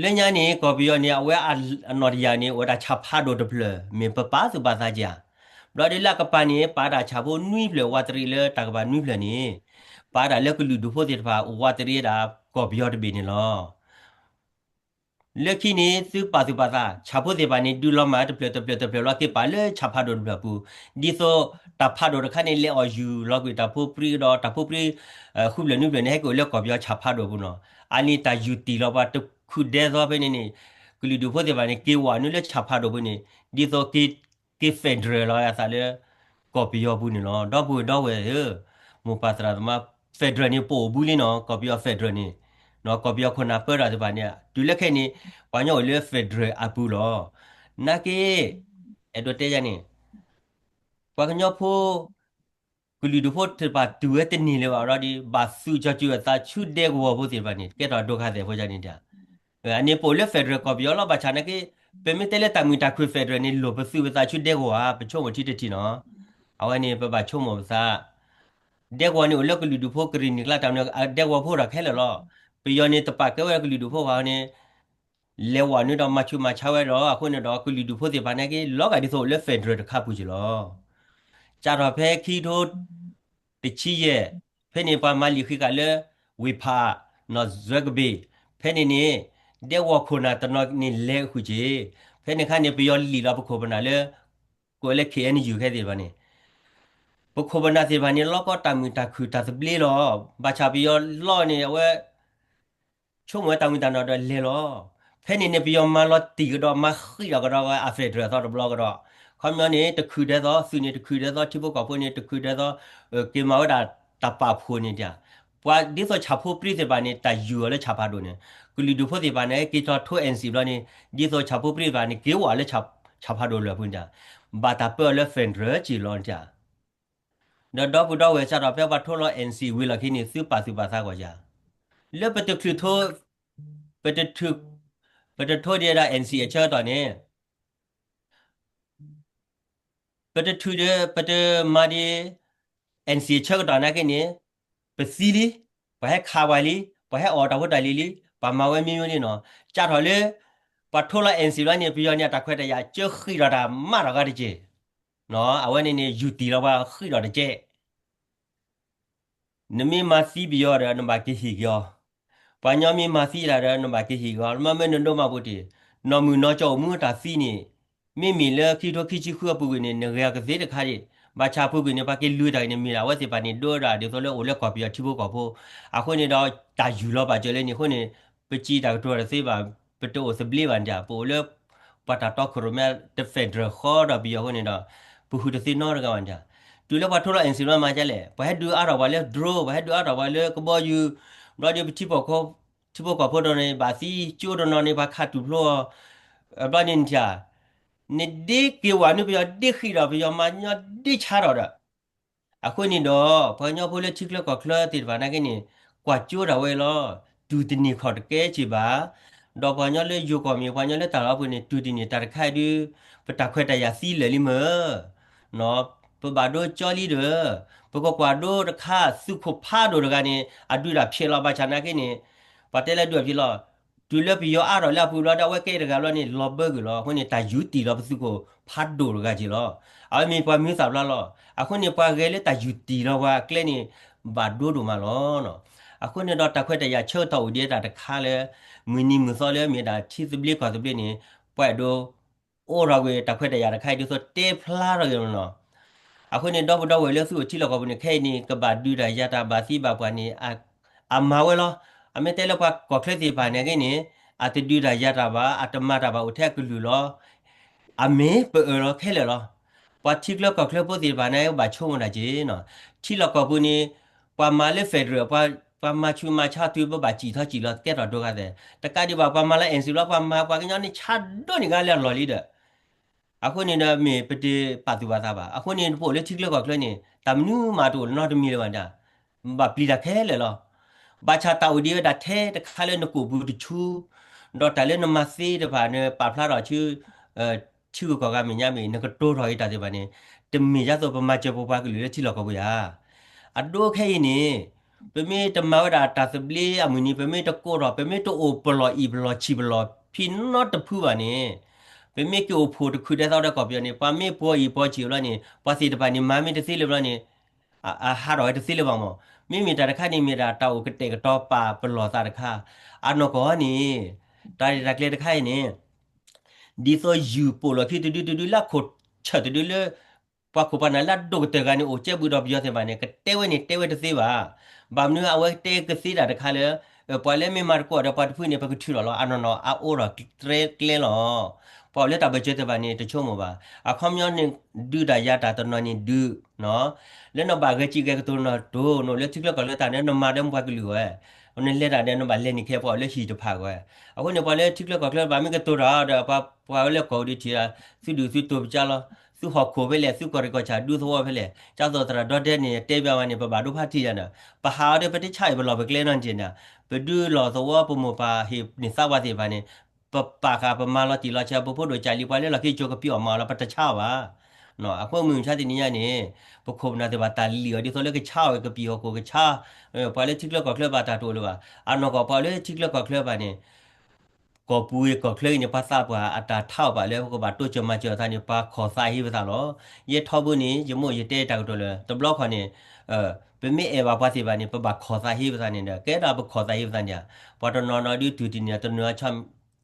လၢညါန့ၣ် ကီၢ်ပယီၤန့ၣ် အဝဲအနီၢ်တယၢ်န့ၣ် အိၣ်ဝဲဒၣ်ဆၣ်ဖးဒိၣ်တဖျၢၣ် မ့ၢ်ပပာ်သူၣ်ပာ်သးက့ၤဧါ. ဘျီဒ်လၢအကပၤန့ၣ် ပာ်ဒၣ်ဆၣ်ဖိနွံဖျၢၣ် ဝးတရံးလၢတၢ်ကပၤနွံဖျၢၣ်န့ၣ် ပာ်ဒၣ်လၢကလုာ်ဒူၣ်ဖိသ့ၣ်တဖၣ် အိၣ်ဝးတရံးဒၣ်ကီၢ်ပယီၤတဘ့ၣ်န့ၣ်လီၤ. လၢခံန့ၣ် သုပာ်သူၣ်ပာ်သး ဆၣ်ဖိသ့ၣ်တဖၣ်န့ၣ် ဒုးလီၤမၢ်တဖျၢၣ်တဖျၢၣ်တဖျၢၣ်လီၤ က့ၤပာ်လၢဆၣ်ဖးဒိၣ်တဖျၢၣ်အပူၤ, ဒ်သိးတၢ်ဖးဒိၣ်တခါန့ၣ် လဲၤအီၣ်ယူၢ်လီၤကွံာ်တၢ်ဖိပြံကဒီး တၢ်ဖိပြံ ဃုဖျၢၣ်နွံဖျၢၣ်န့ၣ် ဟဲက့ၤအိၣ်လၢကီၢ်ပယီၤဆၣ်ဖးဒိၣ်ပူၤနီၤ. အန့ၣ်တၢ်ယူၢ်တံၢ်လီၤပှၤတခုၣ်ဒဲသိးဖဲန့ၣ်န့ၣ် ကလုာ်ဒူၣ်ဖိသ့ၣ်တဖၣ်န့ၣ် က့ၤဝးနုာ်လၢဆၣ်ဖးဒိၣ်ပူၤန့ၣ် ဒ်သိးက့ၤ က့ၤ federal လီၤအသးလၢ ကီၢ်ပယီၤပူၤန့ၣ်လီၤ. ဒီပုၢ်ဝဲၢ်ဒီဝဲၢ်ဧၢ, မိၢ်ပၢ်သရၣ်သမါ federal န့ၣ် ပအိၣ်ဘူးလံနီၤ, ကီၢ်ပယီၤ federal န့ၣ်, ကီၢ်ပယီၤခိၣ်နၢ်ပၢတၢ်သ့ၣ်တဖၣ်န့ၣ် တုၤလၢခဲအံၤန့ၣ် ပှၤကညီအိၣ်လၢ federal အပူၤလီၤ. နာ်က့ အဲၣ်ဒိးတဲယၤန့ၣ် ပှၤကညီဖိ ကလုာ်ဒူၣ်ဖိသ့ၣ်တဖၣ်တုၤဝဲတန့ၢ်လၢၤဘၣ်ဒီး ဘၣ်သူၣ်ကၠီၤစူၤအသးဆူဒဲကဝီၤဖိသ့ၣ်တဖၣ်န့ၣ် ကဲထီၣ်ဒိခါသဲးဖိယါန့ၣ်တၢ်. အန့ၣ်ပအိၣ်လၢ federal ကီၢ်ပယီၤလီၤ. ဘၣ်ဆၣ်နာ်က့ ပမ့ၢ်တဲလၢတၢ်မုာ်တၢ်ခုၣ် federal န့ၣ် လိၣ်ပသူၣ်ပသးဆူဒဲကဝီၤဧါ, ပဆိကမိၣ်ထံတထံၣ်နီၤ. အဝဲန့ၣ်ပဘၣ်ဆိကမိၣ်ပသး ဒဲကဝီၤန့ၣ်အိၣ်လၢကလုာ်ဒူၣ်ဖိကရံၣ်နံၣ်ကျါတၢ်မနုၤ ဒဲကဝီၤဖိဒီးခဲလၢာ်လီၤ. ပယီၤန့ၣ်တပာ်ကဲဝဲကလုာ်ဒူၣ်ဖိဘၣ်န့ၣ် လဲၤဝးနုာ်ဒီးမၤဆူးမၤဆါဝဲဒီး အဃိန့ၣ်ဒီး ကလုာ်ဒူၣ်ဖိသ့ၣ်တဖၣ်နာ်က့ လီၤဂာ်ဒ်သိးအိၣ်လၢ federal တခါပူၤက့ၤလီၤ. စးထီၣ်ဖဲခံကထိတဆံယဲၢ် ဖဲန့ၣ်ပှၤမၤလံာ်ဃံးဃာ်လၢ ဝ့ၢ်ဖး နီၢ်စွဲကဘ့ၣ် ဖဲန့ၣ်န့ၣ် ဒဲကဝီၤခိၣ်နၢ်တနီၤန့ၣ်လဲၤဃုာ်က့ၤ, ဖဲန့ၣ်အခါန့ၣ် ပယီၤလံၣ်လီၤပခိၣ်ပနၢ်လၢ ကိးဝဲလၢ KNU ခဲသ့ၣ်တဖၣ်န့ၣ် ပခိၣ်ပနၢ်သ့ၣ်တဖၣ်န့ၣ် လီၤကီတၢ်မုာ်တၢ်ခုၣ်တၢ်သဘျ့လီၤ. ဘၣ်ဆၣ်ပယီၤလီၢ်န့ၣ် အဝဲ ဆိကမိၣ်ဝဲတၢ်မုာ်တၢ်နီၢ်ဒီးလဲၤလီၤ. ဖဲန့ၣ်န့ၣ် ပယီၤမၤလီၤတံၢ်ကဒီးမၤဃံးဒီးကဒီးဝဲအ federal အသီတဘျီကဒီး, ခီပညီန့ၣ် တခုၣ်ဒဲသိး သုးန့ၣ်တခုၣ်ဒဲသိး ထံဖိကီၢ်ဖိန့ၣ် တခုၣ်ဒဲသိး က့ၤမၤဝဲဒၣ်တၢ်ပာ်ဖှိၣ်န့ၣ်တၢ်. ပှၤဒ်သိးဆၣ်ဖိပြံသ့ၣ်တဖၣ်န့ၣ် တၢ်ယူၢ်အီၤလၢဆၣ်ဖးဒိၣ်န့ၣ်, ကလုာ်ဒူၣ်ဖိသ့ၣ်တဖၣ်န့ၣ် က့ၤထီၣ်ထိ NCA ဘျီန့ၣ် ဒ်သိးဆၣ်ဖိပြံသ့ၣ်တဖၣ်န့ၣ် က့ၤဝးလၢဆၣ်ဖးဒိၣ်လၢာ်ပူၤန့ၣ်တၢ်. ဘၣ်တၢ်ပၢအီၤလၢ federal က့ၤလီၤန့ၣ်တၢ်. ဒီးဒီပုၢ်ဒီဝဲၢ်စးထီၣ်ဖဲပှၤထိလီၤ NCA ဝံၤလီၢ်ခံန့ၣ် သုပာ်သူၣ်ပာ်သးဂီၢ်ယၤ, လၢပတချုးထိ ပတထုး ပတထိဒံးဒၣ် NCA အဆၢကတီၢ်န့ၣ် ပတထုးဒီး ပတမၤဒံး NCA ဆၢကတီၢ်နာ်က့န့ၣ် ပသံလံ, ပှၤဟဲခးပှၤလံ, ပှၤဟဲအီၣ်တၢ်ဖိတၢ်လံၤလံ, ပှၤမၤဝဲမ့ၢ်မ့ၢ်လံနီၤ. စးထီၣ်လၢ ပှၤထိလီၤ NCA ဘျီန့ၣ် ပယီၤန့ၣ် အတၢ်ခွဲးတၢ်ယာ် ကၢဃံးဒီးတၢ်မးထီၣ်ကါတက့ၢ်. အဝဲန့ၣ်န့ၣ် ယူၢ်တံၢ်လီၤပှၤဃံးဒီးတကဲး နမ့ၢ်မၤသံပယီၤဒီး နဘၣ်က့ၤဟ့ၣ်က့ၤအီၤ, ပှၤကညီမ့ၢ်မၤသံတၢ်ဒီး နဘၣ်က့ၤဟ့ၣ်က့ၤအီၤ, မ့မ့ၢ်နဒိးမၤပူၤတ့ၢ်, နီၢ်မုၢ်နီၢ်ကၠီအိၣ်မူတၢ်သံန့ၣ်, မ့မ့ၢ်လၢခံကထိခံဆံဃုအပူၤကွံာ်န့ၣ် နဂဲၤအီၤကသ့တခါဒံး, ဘၣ်ဆၣ်အပူၤကွံာ်န့ၣ် ပှၤက့ၤလူၤတၢ်ဂ့ၤန့ၣ် မ့ၢ်ဒၣ်အဝဲသ့ၣ်တဖၣ်န့ၣ် ဒိၣ်ဒၣ်ဒ်သိးလၢအိၣ်လၢကီၢ်ပယီၤထံဖိကီၢ်ဖိ, အဃိန့ၣ်ဒီး တၢ်ယူၢ်လီၤပာ်စၢၤလၢန့ၣ်အဃိန့ၣ်, ပစံးတၢ်ကတိၤတသ့ဘၣ်, ပတအိၣ်သဘျ့ဘၣ်န့ၣ်တၢ်, ပအိၣ်လၢ ပှၤတၢ်တီခိၣ်ရိၣ်မဲ တ federal ဃီဒီးပယီၤအဃိန့ၣ်ဒီး, ပဟုၣ်တသ့နီတဂၤဘၣ်န့ၣ်တၢ်. တုၤလၢပှၤထိလီၤ NCA ဘျီမၤဒ်လဲၣ်, ပှၤဟဲဒုးအါထီၣ်ပှၤလၢ drone, ပှၤဟဲဒုးအါထီၣ်ပှၤလၢကဘီယူၤ, ဘျီဒီးပထံဖိကီၢ်ဖိ, ထံဖိကီၢ်ဖိတနီၤန့ၣ် ဘၣ်သံ, ကၠိတနီၤန့ၣ် ပှၤခးတူၢ်ဖျိအီၤ, ဘျီန့ၣ်န့ၣ်တၢ် နဒ့က့ၤဝဲန့ၣ် ပယီၤဒ့ဃံးဒီး ပယီၤမၤညီဒ့ဆါဒီးဒီး အဃိန့ၣ်ဒီး ပှၤကညီဖိလၢထံချၢကီၢ်ချၢသ့ၣ်တဖၣ်နာ်က့န့ၣ် ကွၢ်ကၠိတၢ်ဝဲလီၤ. တူၢ်တန့ၢ်ခီၣ်တကဲစ့ၢ်ဘၣ်, ဒီးပှၤကညီလၢယိၤကီၢ်မ့ၢ် ပှၤကညီလၢတၢ်လီၤပူၤန့ၣ် တူၢ်တန့ၢ်တၢ်တခါအံၤဒုး ပတၢ်ခွဲးတၢ်ယာ်သံလၢာ်လံမ့ၢ် ပဘၣ်ဒိကၠီလံဒီး ပကကွၢ်ဒိတခါ သုးခိၣ်ဖးဒိၣ်တဂၤန့ၣ် အဒုးတၢ်ဖျဲးလီၤ ဘၣ်ဆၣ်နာ်က့န့ၣ် ပှၤတဲလၢဒုးအဖျဲးလီၤ. တုၤလၢပယီၤအါထီၣ်လၢအပူၤဘျီဒီး အဝဲကဲတဂၤဘျီန့ၣ် လီၤဘၢကွံာ်လီၤ. အဃိန့ၣ် တၢ်ယူးတံၢ်လီၤပသုးခိၣ်ဖးဒိၣ်တဂၤက့ၤလီၤ. အဝဲမ့ၢ်ပှၤမံၤသၣ်ဖျါလီၤ. အဃိန့ၣ် ပှၤဂဲၤလၢတၢ်ယူးတံၢ်လီၤပှၤအကျဲန့ၣ် ဘၣ်ဒိဒိၣ်မးလီၤ. အဃိန့ၣ်ဒီး တၢ်ခွဲးတၢ်ယာ်ဆၢကတီၢ်အိၣ်ဒံးတၢ်တခါလၢ မုၢ်နံၤမုၢ်သီလၢမ့ၢ်ဒၣ်ထံသဘျ့ကီၢ်သဘျ့န့ၣ် ပှၤအဲၣ်ဒိး အိၣ်ထီၣ်ကွံာ်တၢ်ခွဲးတၢ်ယာ်တခါအံၤဒ်သိးတဲဖျါထီၣ်က့ၤလီၤနီၤ. အဃိန့ၣ် ဒီပုၢ်ဒီဝဲၢ်လၢသုအိၣ်ထံလီၢ်ကီၢ်ပူၤန့ၣ် ခဲအံၤန့ၣ် ကဘၣ်ဒုးတၢ်ယၤတၢ်ဘၣ်သံဘၣ်ပှၢ်န့ၣ် အမၤဝဲလီၤ. အမ့ၢ်တဲလၢပှၤကီၢ်ချၢသ့ၣ်တဖၣ်န့ၣ်က့န့ၣ် အတဒုးတၢ်ယၤတၢ်ဘၣ် အတမၤတၢ်ဘၣ်အိၣ်ထဲအကလုာ်လီၤ. အမ့ၢ်ပအၢၣ်လီၤခဲလၢာ်လီၤ. ပှၤထံချၢကီၢ်ချၢဖိသ့ၣ်တဖၣ်န့ၣ် ဘၣ်ဆိကမိၣ်တၢ်က့ၤနီၤ. ထံလီၢ်ကီၢ်ပူၤန့ၣ် ပှၤမၤလၢ federal ပှၤမၤဆူးမၤဆါတုၤ ပဘၣ်စံၣ်ထီၣ်စံၣ်လီၤကဲထီၣ်ဒိဂၤသဲး တကးဒံးဘၣ် ပှၤမၤလၢ NCA ဘျီ ပှၤမၤပှၤကညီန့ၣ် ဆါဒိၣ်န့ၢ်ဂၤလၢအလီၢ်လံဒီး အဃိန့ၣ်ဒီးမ့ၢ်ပတပာ်သူၣ်ပာ်သးဘၣ်. အဃိန့ၣ် ပအိၣ်လၢထံချၢကီၢ်ချၢန့ၣ် တၢ်မနုၤမးတအိၣ်နီတမံၤလၢၤဘၣ်ဒၣ် ဘၣ်ပျံၤတၢ်ခဲလၢာ်လီၤ. ဘၣ်ဆၣ်တၢ်အိၣ်ဒံးဝဲဒၣ်ထဲတခါလၢနကိာ်ပူၤတဆူ ဒီးတၢ်လၢနမၤသ့တဖၣ်န့ၣ် ပာ်ဖျါထီၣ်ဆူ ထံဂုၤကီၢ်ဂၤမဲာ်ညါမ့ၢ် နကတိၤထီၣ်က့ၤတၢ်သ့ၣ်တဖၣ်န့ၣ် တမ့ၢ်ဒ်သိးပမၤစၢၤပပှၤကလုာ်လၢထံလီၢ်ကီၢ်ပူၤဧါ. အဒိခဲအံၤန့ၣ် ပမ့ၢ်တမၤဝဲဒၣ်တၢ်သဘျ့အမုၢ်နံၤ ပမ့ၢ်တကိးထီၣ် ပမ့ၢ်တအိၣ်ပလီၢ်အံၣ်ပလီၢ်ဆံးပလီၢ်ဖံးနီတဖုဘၣ်န့ၣ် ပမ့ၢ်က့ၤအိၣ်ဖှိၣ်တခုးဒဲသီဒီးကီၢ်ပယီၤန့ၣ် ပှၤမ့ၢ်ပှီၤအံၣ်ပှီၤဆံးဘျီန့ၣ် ပှၤသ့ၣ်တဖၣ်န့ၣ် မၤမ့ၢ်တသ့လၢၤဘျီန့ၣ် အဟးထီၣ်ဝဲတသ့လၢၤဘၣ်မး. မ့မ့ၢ်တၢ်တခါန့ၣ် မ့ၢ်ဒၣ်တၢ်အိၣ်ကတဲာ်ကတီၤပာ်ပလီၢ်သးတခါ အနီၢ်ကီၢ်န့ၣ် တၢ်ရဲၣ်တၢ်ကျဲၤတခါအံၤန့ၣ် ဒ်သိးယုၢ်ပိာ်လီၢ်ခံတဒုတဒုလၢအခိၣ်ဆၢၣ်တဒုလၢ ပှၤခိၣ်ပှၤနၢ်လၢအဒိၣ်ကတၢၢ်ဂၤန့ၣ် အိၣ်ကဲဘူးဒီးပယီၤသ့ၣ်တဖၣ်န့ၣ် ကတဲဝဲန့ၣ်တဲဝဲတသ့ဘၣ်. ဘၣ်မနုၤအဝဲတဲကသ့တၢ်တခါလၢ ပှၤလၢမ့ၢ်မၤတကိးဒီးပှၤတဖုန့ၣ် ပကထုးထီၣ်လီၤ အနီၢ်နီၢ်အအိၣ်ဒီးကျဲလီၤ. ပှၤအိၣ်လၢတၢ်ဘၢၣ်စၢၤသ့ၣ်တဖၣ်န့ၣ် တဆိကမိၣ်ဘၣ်. အခီပညီန့ၣ် ဒုးတၢ်ယၤတၢ်တနီၤန့ၣ်ဒုး လၢနဘၣ်ဂဲၤစံးဂဲၤကတိၤနီၢ်တိၢ်နီၢ်လၢထံချၢကီၢ်ချၢတၢ်န့ၣ် နမၤဒီးပှၤကလုာ်ဝဲ နလဲၤတၢ်ဒီးနဘၣ်လဲၤန့ၢ်ခဲပှၤအိၣ်လၢဟံၣ်တဖၣ်ဝဲ. အဃိန့ၣ် ပှၤလၢထံချၢကီၢ်ချၢတဖၣ်မ့ၢ်ကတိၤတၢ်ဒီး ပှၤ ပှၤလၢကီၢ်ဒုးထံၣ် သုဒုးသုတိၤပကါလီၤ. သုဟီၣ်ခိၣ်ဖဲလဲၣ် သုကီၢ်ရ့ၣ်ကီၢ်ဆၣ်ဒူသဝီဖဲလဲၣ် ကၢ်သိးသရၣ်ဒီတဲန့ၣ် တဲဘၣ်ဝဲန့ၣ် ပဘၣ်ဒိဖးထံၣ်ယၤန့ၣ် ပဟးအီၤဒီးပတဆါအံၣ်ပလီၢ်ပကျဲနီတက့ၢ်န့ၣ် ပဒုးလီၢ်သဝီပမိၢ်ပၢ်ဟ့ၣ်န့ၢ်သးပှၤသ့ၣ်တဖၣ်န့ၣ် ပပာ်ဃာ်ပမၤလီၤတံၢ်လီၤဆဲး ပဖိဒိၣ်ကၢ်လံၤပှၤလၢလီၢ်ခံကၠိကပံၤအီၣ်မၤအီၣ်လီၤ ပတဆါအီၣ်ဘၣ်. အဃိမုၢ်မဆါတနံၤညါန့ၣ် ပခိၣ်ပနၢ်သ့ၣ်တဖၣ်တၢ်လံၣ်အီၤဒ်သိးလၢကဆါအီၣ်ကပံာ်ဟီၣ်ခိၣ်ကဆါ ပှၤလၢထံချၢကီၢ်ချၢဘၣ်တၢ်တအိၣ်လၢၤဘၣ်. အနီၢ်ကီၢ်ပှၤလၢထံချၢကီၢ်ချၢဘၣ်န့ၣ် ကီၢ်ပူၤဂ့ၤကီၢ်ချၢဂ့ၤန့ၣ် ပှၤသးပှၢ်အတၢ်ထါအီၣ်ပာ်လၢ ပကဘၣ်တိစၢၤမၤစၢၤအသးန့ၣ် ပှၤခိးသးဟ့ပသးလီၤ. ယဲထီဘိန့ၣ် ယမိၢ်ယတဲတၢ်ကတိၤလၢ တဘျီခီန့ၣ် ပမ့ၢ်အဲၣ်ဘၣ်ပှၤသ့ၣ်တဖၣ်န့ၣ် ပဘၣ်ခိးသးဟ့ပသးန့ၣ်ဒီး ကဲဒၣ်ပခိးသးဟ့ပသးန့ၣ် ပှၤတနီၤနီၤဒုးတုၤတနံၤတနံၤအဆီ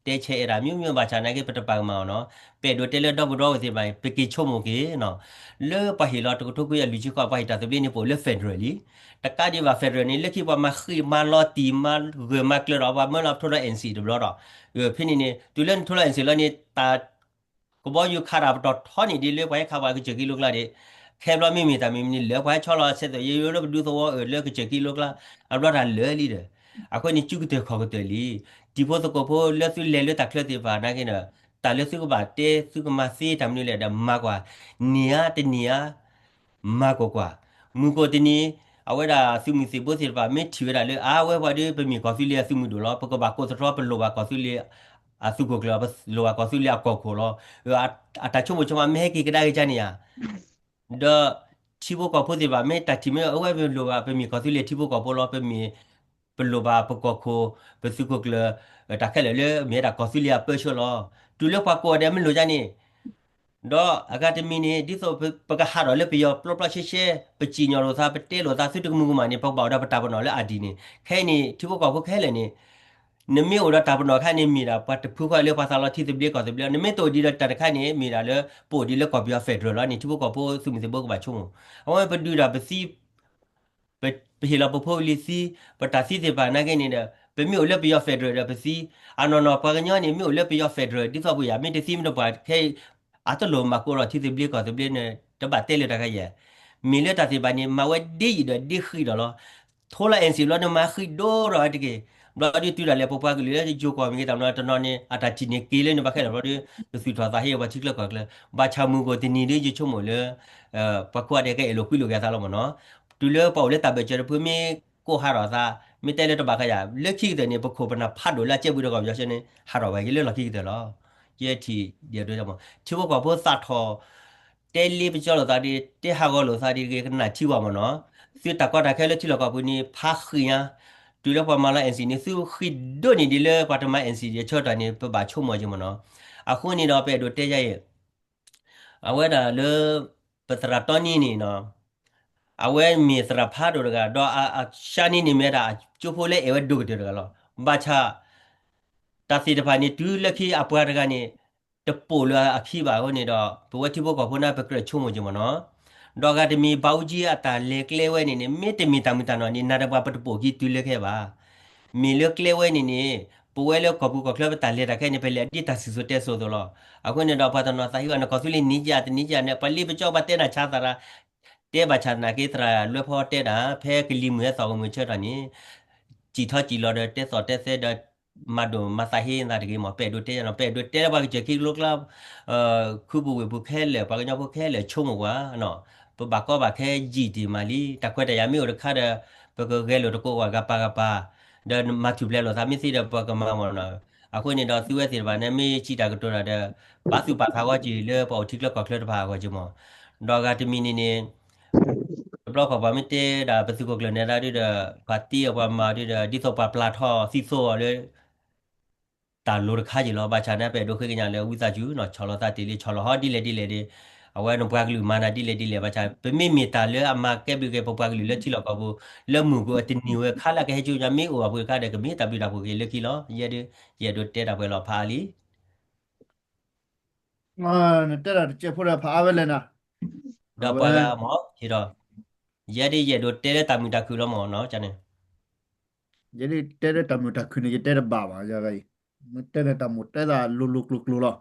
တဲဆဲးအဲၣ်တၢ်မ့ၢ်မ့ၢ်ဘၣ်ဆၣ်နာ်က့ ပတပာ်ကမၣ်အီၤနီၤ. ပအဲၣ်ဒိးတဲလၢဒီပုၢ်ဒီဝဲၢ်သ့ၣ်တဖၣ် ပက့ၤဆိကမိၣ်က့ၤနီၤ လၢပှၤဟ့ၣ်လီၤတကထိခွံကယၤလွံၢ်ဆံဃိး ပှၤဟ့ၣ်တၢ်သဘျ့န့ၣ် ပအိၣ်လၢ federal လံ. တကးဒံးဘၣ် federal န့ၣ် လၢခံပှၤမၤဃံးမၤလီၤတံၢ်မၤဂၢၢ်မၤကျၢၤဒီး ပှၤမၢလီၤထိးဒီး NCA တဘျီဒီး ဖဲန့ၣ်န့ၣ် တုၤလၢနထိးလီၤ NCA လီၤန့ၣ် တၢ် ကဘီယူၤခးတၢ်ပတီၢ်ထီန့ၣ်ဒ်လၢပှၤဟဲခးပှၤကစၢၢ်ကံလိကျါန့ၣ် ခဲဘျီမ့မ့ၢ်တၢ်မံၤမံၤန့ၣ် လၢပှၤဟဲဆီလီၤဆဲးသိးယိယိလၢပဒူသဝီအၢၣ်လၢကစၢၢ်ကံလိကျါ အဘျီတၢ်လၢာ်လံဒီး အဃိန့ၣ်စုကတၢၢ်ခီၣ်ကတၢၢ်လံ. တံၤဖိသကိးဖိလၢသုလဲၤလၢတၢ်ချၢသ့ၣ်တဖၣ်နာ်က့ဒီး တၢ်လၢသုကဘၣ်တဲသုကမၤသ့တၢ်မနုၤလဲၣ်ဒီး မၤကွၢ် န့ၢ်ဧါတန့ၢ်ဧါ မၤကွၢ်ကွၢ်. မုၢ်ကိၣ်တနံၤ အဝဲဒၣ်သုးမုၢ်သံၣ်ဘိသ့ၣ်တဖၣ် မ့ၢ်ထံၣ်ဝဲဒၣ်လၢ အါ ဝဲပှၤဒီး ပမ့ၢ်ကီၢ်သူလ့ၤအသုးမုၢ်ဒိၣ်လီၤ. ပကဘၣ်ကိးသတြီ ပလိၣ်ဘၣ်ကီၢ်သူလ့ၤအသုးခိၣ်ကျၢၢ် ပလိၣ်ဘၣ်ကီၢ်သူလ့ၤအကီၢ်ခိၣ်လီၤ. အတၢ်ဆိကမိၣ်ဆိကမး မ့ၢ်ဟဲက့ၤကဒါက့ၤကန့ၣ်ဧါ ဒီးထံဖိကီၢ်ဖိသ့ၣ်တဖၣ် မ့ၢ်တၢ်ထံၣ်မ့ၢ်အဝဲပလိၣ်ဘၣ် ပမ့ၢ်ကီၢ်သူလ့ၤထံဖိကီၢ်ဖိလီၤ. ပမ့ၢ် ပလိၣ်ဘၣ်ပကီၢ်ခိၣ် ပသုးခိၣ်ကျၢၢ် တၢ်ခဲလၢာ်လၢမ့ၢ်ဝဲဒၣ်ကီၢ်သူလ့ၤအပၢဆှၢလီၤ. တုၤလၢပှၤကိးဂၤဒဲးမ့ၢ်လိၣ်ဒ်န့ၣ် ဒီးအဂၤတမံၤန့ၣ် ဒ်သိးပကဟးထီၣ်လၢပယီၤပျီပျီရှဲရှဲ ပစံၣ်ညီၣ်လိာ်သး ပတဲလိာ်သးသုတကမုာ်ကမၣ်န့ၣ် ပကဘၣ်အိၣ်ဒီးပတၢ်ပနီၣ်လၢအဒံးန့ၣ် ခဲအံၤန့ၣ် ထံဖိကီၢ်ဖိခဲလၢာ်န့ၣ် နမ့ၢ်အိၣ်ဒီးတၢ်ပနီၣ်တခါန့ၣ် မ့ၢ်ဒၣ်ပှၤတဖုဃီလၢပှၤသးလီထံသဘျ့ကီၢ်သဘျ့လီၤ. နမ့ၢ်တအိၣ်ဒံးဒီးတၢ်တခါန့ၣ် မ့ၢ်ဒၣ်လၢပအိၣ်ဒံးလၢကီၢ်ပယီၤ federal လီၤန့ၣ် ထံဖိကီၢ်ဖိသုးမုၢ်သံၣ်ဘိကဘၣ်ဆိကမိၣ်. အဝဲပဒုးတၢ်ပသံ ပဟ့ၣ်လီၤပဖိပလံၤသံ ပတၢ်သံသ့ၣ်တဖၣ်နာ်က့န့ၣ်ဒီး ပမ့ၢ်အိၣ်လၢပယီၤ federal ဒီးပသံ အနီၢ်နီၢ်ပှၤကညီန့ၣ် မ့ၢ်အိၣ်လၢပယီၤ federal ဒ်သိးပယီၤမ့ၢ်တသံမ့ၢ်တပှၢ်ခဲအံၤ အတလိၣ်မၤကိးလီၤထံသဘျ့ကီၢ်သဘျ့န့ၣ် တဘၣ်တဲလၢတၢ်ခါယဲၢ်. မ့ၢ်လၢတၢ်သ့ၣ်တဖၣ်န့ၣ် မၤဝဲဒ်ယံာ်ဒီးဒ်ဃံးဒီးလီၤ. ထိလီၤ NCA ဘျီန့ၣ် မၤဃံးဒိၣ်ထီၣ်ဝဲတက့ၢ်. ဘျီဒုးတုၤဒၣ်လဲာ် ပပှၤကလုာ်လၢယိၤကီၢ်မ့ၢ်ဂ့ၤ တၢ်မနုၤတနီၤန့ၣ် အတၢ်ထံၣ်န့ၢ်က့ၤလၢန့ၣ် ဘၣ်ခဲလၢာ်ဘျီဒုး တသုးထီၣ်သးဟ့ ပှၤထံချၢကီၢ်ချၢ ဘၣ်ဆၣ်မုၢ်ကအိၣ်တနံၤဒုး ယဆိကမိၣ်လၢ ပှၤကိးဂၤဒဲးကအဲၣ်လိာ်ကွံလိာ်က့ၤအသးလီၤမ့ၢ်နီၤ. တုၤလၢပှၤအိၣ်လၢတၢ်ဘၢၣ်စၢၤတဖုမ့ၢ်ကိးဟးထီၣ်သး မ့ၢ်တဲလၢတဘၣ်ဃးယၤ လၢခံကတၢၢ်န့ၣ် ပခိၣ်ပနၢ်ဖးဒိၣ်လၢအကဲဘျုးတကီၢ်ပယီၤဆၢန့ၣ် ဟးထီၣ်ဝဲက့ၤလၢလီၢ်ခံကတၢၢ်လီၤ. ယဲထံၣ်ဒ်အံၤဒ်မ့ၢ် ထံဖိကီၢ်ဖိသးထီၣ် တဲလ့ပကၠီလိာ်သးဒ် တဲဟးဂီၤလိာ်သးဒ်တဂ့ၤ ကနၣ်ထံဝဲမ့ၢ်နီၤ. သုတၢ်ကီတၢ်ခဲလၢထံလီၢ်ကီၢ်ပူၤန့ၣ် ဖးဃံညါ, တုၤလၢပှၤမၤလီၤ NCA န့ၣ် သုဃံဒိၣ်န့ၢ်ဒံးလၢပှၤတမၤ NCA အဆၢကတီၢ်န့ၣ် ပဘၣ်ဆိကမိၣ်က့ၤမ့ၢ်နီၤ. အဃိန့ၣ်ဒီး ပအဲၣ်ဒိးတဲယၤအံၤ အဝဲဒၣ်လၢ ပသရၣ်တီနံန့ၣ်နီၤ အဝဲမ့ၢ်သရၣ်ဖးဒိၣ်တဂၤ ဒီးအ အ ရှါနံၤန့ၣ်မ့ၢ်ဒၣ်အကၠိဖိလၢအဲၣ်ဝဲဒိၣ်ကတၢၢ်တဂၤလီၤ. ဘၣ်ဆၣ် တၢ်သ့ၣ်တဖၣ်န့ၣ် တုၤလၢခံအပှၤတဂၤန့ၣ် တပိာ်လၢအခံဘၣ်အဃိန့ၣ်ဒီး ပဝဲထံဖိကီၢ်ဖိန့ၣ် ပကြၢးဆိကမိၣ်က့ၤမ့ၢ်နီၤ. ဒီးဂၤတမံၤ ဘၣ်အူကၠံအတၢ်လဲၤကျဲဝဲန့ၣ်န့ၣ် မ့တမ့ၢ်တၢ်မုာ်တၢ်နီၢ်န့ၣ် နၤဒီးပှၤပတပိာ်ခံတုၤလၢခဲဘၣ်. မ့ၢ်လၢကျဲဝဲန့ၣ်န့ၣ် ပဝဲလၢကီၢ်ပူၤကီၢ်ချၢပတၢ်လဲၤတၢ်ခဲန့ၣ် ပလဲၤဒ်တၢ်စံၣ်စိၤတဲစိၤအသိးလီၤ. အဃိန့ၣ်ဒီး ပှၤတနီၤသးဟ့ဝဲ နကီၢ်သူလ့ၤန့ၢ်ကယၤတန့ၢ်ကယၤန့ၣ် ပှၤလ့ပကၠီပှၤတဲနၤဆါသးရၣ် တဲဘၣ်ဆၣ်သနာ်က့ သရၣ်လွဲဖီတဲဒၣ် ဖဲကလံၤမုၢ်ဟဲသီၣ်ကမုၢ်ဆၢထီၣ်န့ၣ် စံၣ်ထီၣ်စံၣ်လီၤဒီး တဲသီၣ်တဲသဲဒီး မၤဒိၣ်မၤသးဟ့နၤတဂ့ၤမ့ၢ် ပအဲၣ်ဒိးတဲယၤနီၤ ပအဲၣ်ဒိးတဲလၢပှၤကစၢၢ်ခံကလိကျါ ခူပူၤဝ့ၢ်ပူၤခဲလၢာ် ပှၤကညီဖိခဲလၢာ်ဆိကမိၣ်ကွၢ်နီၤ ပဘၣ်ကီဘၣ်ခဲယံာ်တ့ၢ်မးလံ တၢ်ခွဲးတၢ်ယာ်မ့ၢ်အိၣ်တခါဒီး ပကဂဲၤလိာ်တကိးကွၢ်ဂၤပၤဂၤပၤ ဒီးမၤထူၣ်ဖျဲးလိာ်သးမ့ၢ်သ့ဒီး ပကမၤမ့ၢ်နီၤ အဃိန့ၣ်ဒီး သုဝဲသ့ၣ်တဖၣ်န့ၣ် မ့ၢ်စံးတၢ်ကတိၤတၢ်ဒီး ပာ်သူၣ်ပာ်သးဂီၢ်က့ၤလၢပှၤအိၣ်ထံချၢကီၢ်ချၢတဖၣ်အဂီၢ်က့ၤမ့ၢ် ဒီးဂၤတမံၤန့ၣ်န့ၣ် တဘျီဃီပှၤမ့ၢ်တဲဒၣ်ပသုးခိၣ်ကျၢၢ်နဲဒၣ်ဒုဒီး ပှၤတ့အီၤပှၤမၤအီၤဒုဒီး ဒ်သိးပှၤပျၢ်ထီၣ်သံသိအီၤလၢ တၢ်လိၤတခါက့ၤလီၤ ဘၣ်ဆၣ်န့ၣ် ပအဲၣ်ဒိးဃ့ကညးလၢဝံသးစူၤနီၤ ဆီၣ်လီၤသးတ့ၢ်လံ ဆီၣ်လီၤဟီဒ်လဲၣ်ဒ်လဲၣ်ဒီး အဝဲနပှၤကလုာ်မၤနၤဒ်လဲၣ်ဒ်လဲၣ် ဘၣ်ဆၣ် ပမ့မ့ၢ်တၢ်လၢအမၤကဲဘျုးက့ၤပပှၤကလုာ်လၢထံလီၢ်ကီၢ်ပူၤ လၢမုၢ်ကအိၣ်တနံၤဝဲခါလၢကဟဲကၠိညါမ့ၢ်အိၣ်အပှၤခါဒီး ကမ့ၢ်တၢ်ဘျုးတၢ်ဖှိၣ်က့ၤလၢခံလီၤ ယဲဒု ယအဲၣ်ဒိးတဲတၢ်ပှဲၤလီၤဖးအါလံ နတဲတၢ်တစဲးဖိဒီးဖးအါဝဲလဲၣ်နၤ ဒီးပှၤဂၤမ့ၢ် ဟ့ၣ်ဒီး ယဲဒု ယအဲၣ်ဒိးတဲလၢတၢ်မုာ်တၢ်ခုၣ်လီၤမ့ၢ်နီၤန့ၣ် ယဲဒု တဲလၢတၢ်မုာ်တၢ်ခုၣ်န့ၣ် ယတဲတဘၣ်ဘၣ် ယဂၤအံၤ မ့ၢ်တဲလၢတၢ်မုာ်တဲသးလိၤလိၤကျိၤကျိၤလီၤ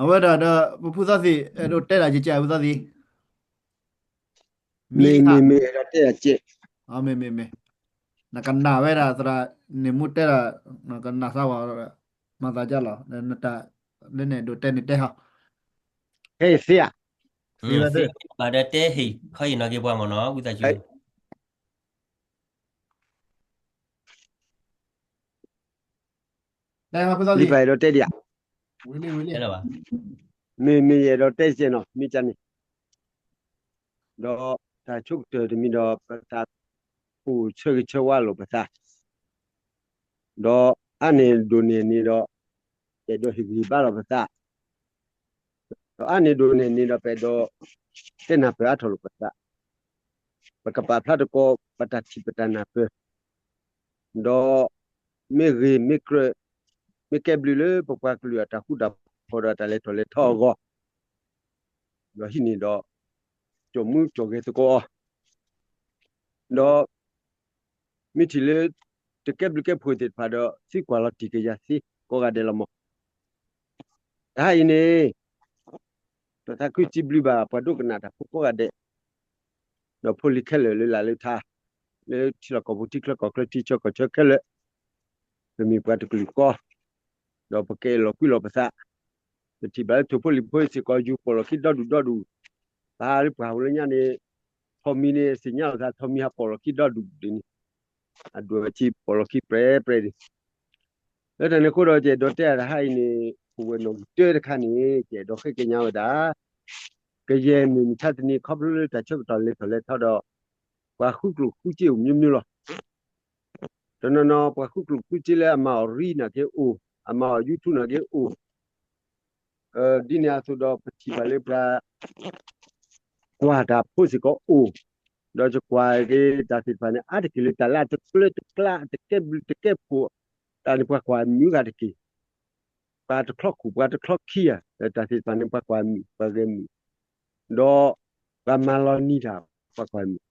အဝဲဒၣ်ဒီး ပဖုသီသံၣ် အဲၣ်ဒိးတဲဒၣ်ယကဲဖုသီသံၣ် မ့ၢ်မ့ၢ်မ့ၢ်အဲၣ်ဒိးတဲဒၣ်ကဲ မ့ၢ်မ့ၢ်မ့ၢ် နကနၣ်ဝဲဒၣ်သရၣ် န့ၣ်မူတဲဒၣ် နကနၣ်သးဝဲ မၤသးဒ်လီၤ လၢန့ၣ်ဒိးတဲန့ၣ်တဲဟီ ဟဲသ့ဧါ သ့ဝဲသ့ ဘၣ်ဒီးတဲဟ့ၣ်ခီဟ့ၣ်နီၤက့ၤပှၤမ့ၢ်နီၤ ဝံသးစူၤ လံပအဲၣ်ဒိးတဲဒံးဧါ မ့ၢ်မ့ၢ်ယအဲၣ်ဒိးတဲကဲနီၤ မ့ၢ်ကန့ၣ် ဒီးတၢ်ဆိကတၢၢ်တမံၤဒီး ပတၢ်အိၣ်ဆၢဂ့ၤဆၢဝါလိာ်ပသး ဒီးအါန့ၢ်ဒိၣ်န့ၢ်န့ၣ်ဒီး ပအဲၣ်ဒိးဟ့ၣ်ဂံၢ်ဟ့ၣ်ဘါလိာ်ပသး ဒီးအါန့ၢ်ဒိၣ်န့ၢ်န့ၣ်ဒီး ပအဲၣ်ဒိးတဲနၢ်ပၢၢ်အါထီၣ်လိာ်ပသး ပကပာ်ဖျါသကိး ပတၢ်ထံၣ်ပတၢ်နၢ်ပၢၢ် ဒီးမ့ၢ်ဂ့ၤမ့ၢ်ကြၢး မ့ၢ်ကဲဘျုးလၢပပှၤကလုာ်အတၢ်ဃူတၢ်ဖိးဒီးတၢ်လဲၤထီၣ်လဲၤထီအဂီၢ် ဒီးဟံးန့ၢ်ဒီး ကၠိာ်မူကၠိာ်ဂဲၤသကိးအီၤ ဒီး မ့ၢ်ထံၣ်လၢ တကဲဘျုးကဲဖှိၣ်သ့ၣ်တဖၣ်ဒီး သံကွၢ်လီၤတံၢ်က့ၤယၤသ့ကိးဂၤဒဲးလီၤမး တဟါအံၤန့ၣ် ဒီးသးခုစံးဘျုးဘၣ်ပှၤဒိကနၣ်တၢ်ဖိကိးဂၤဒဲး ဒီးဖိလံၤခဲလၢာ်လၢလာ်လၢထါ လၢထံလီၢ်ကီၢ်ပူၤထံချၢကီၢ်ချၢထံဆၢကီၢ်ဆၢခဲလၢာ် ပမ့ၢ်ပှၤတကလုာ်ဃီ ဒီးပကအဲၣ်လီၤကွံလီၤပသး ပထံၣ်ဘၣ်လၢထိၣ်ဖိလံၣ်ဖိစ့ၢ်ကီး ယူၤပိာ်လီၤခံဒီဒူၣ်ဒီဒူၣ် ပဟးလၢပှၤဟူးလၢညါန့ၣ် ထိးမံၤန့ၣ် သ့ၣ်ညါလီၤသး ထိးမံၤဟးပိာ်လီၤခံဒီဒူၣ်ဒ်န့ၣ် အဒိၣ်အဆံးပိာ်လီၤခံပြဲပြဲဒ် လၢတၢ်န့ၣ်အဃိဒီး ယအဲၣ်ဒိးတဲအါတဟါအံၤန့ၣ် ပဝဲၢ်နီၣ်ဂံၢ်တၢတခါန့ၣ် ယအဲၣ်ဒိးဃ့ကညးဝဲဒၣ် ကယဲၢ်မုၢ်မဆါတနံၤ ခီဖျိလၢတၢ်ဆၢကတီၢ်လဲၤထီၣ်လဲၤထီဒီး ပှၤဃုကျိၣ်ဃုစ့အိၣ်မျိုးမျိုးလီၤ. တနီၤနီၤ ပှၤဃုကျိၣ်ဃုစ့လၢအမၤအီၤရံနာ်က့အိၣ်, အမၤအီၤ YouTube နာ်က့အိၣ်, ဒ်န့ၣ်အသိးဒီး ပထံၣ်ဘၣ်လၢပှၤ ကွၢ်တၢ်ဖိစ့ၢ်ကီးအိၣ်, ဒီးယကွၢ်က့ၤတၢ်သ့ၣ်တဖၣ်န့ၣ် အါတက့ၢ်လၢတၢ်လၢအတကျၢတကျါ တကဲဘျုးတကဲဖှိၣ်, တၢ်န့ၣ်ပှၤကွၢ်မုာ်ဂၤတက့ၢ်, ပှၤတချီခိၣ် ပှၤတချီခံဂၤ, တၢ်သ့ၣ်တဖၣ်န့ၣ် ပှၤကွၢ်မုာ် ပှၤဂဲၤမုာ်, ဒီးပှၤမၤလီၤနံၤတၢ် ပှၤကွၢ်မုာ်,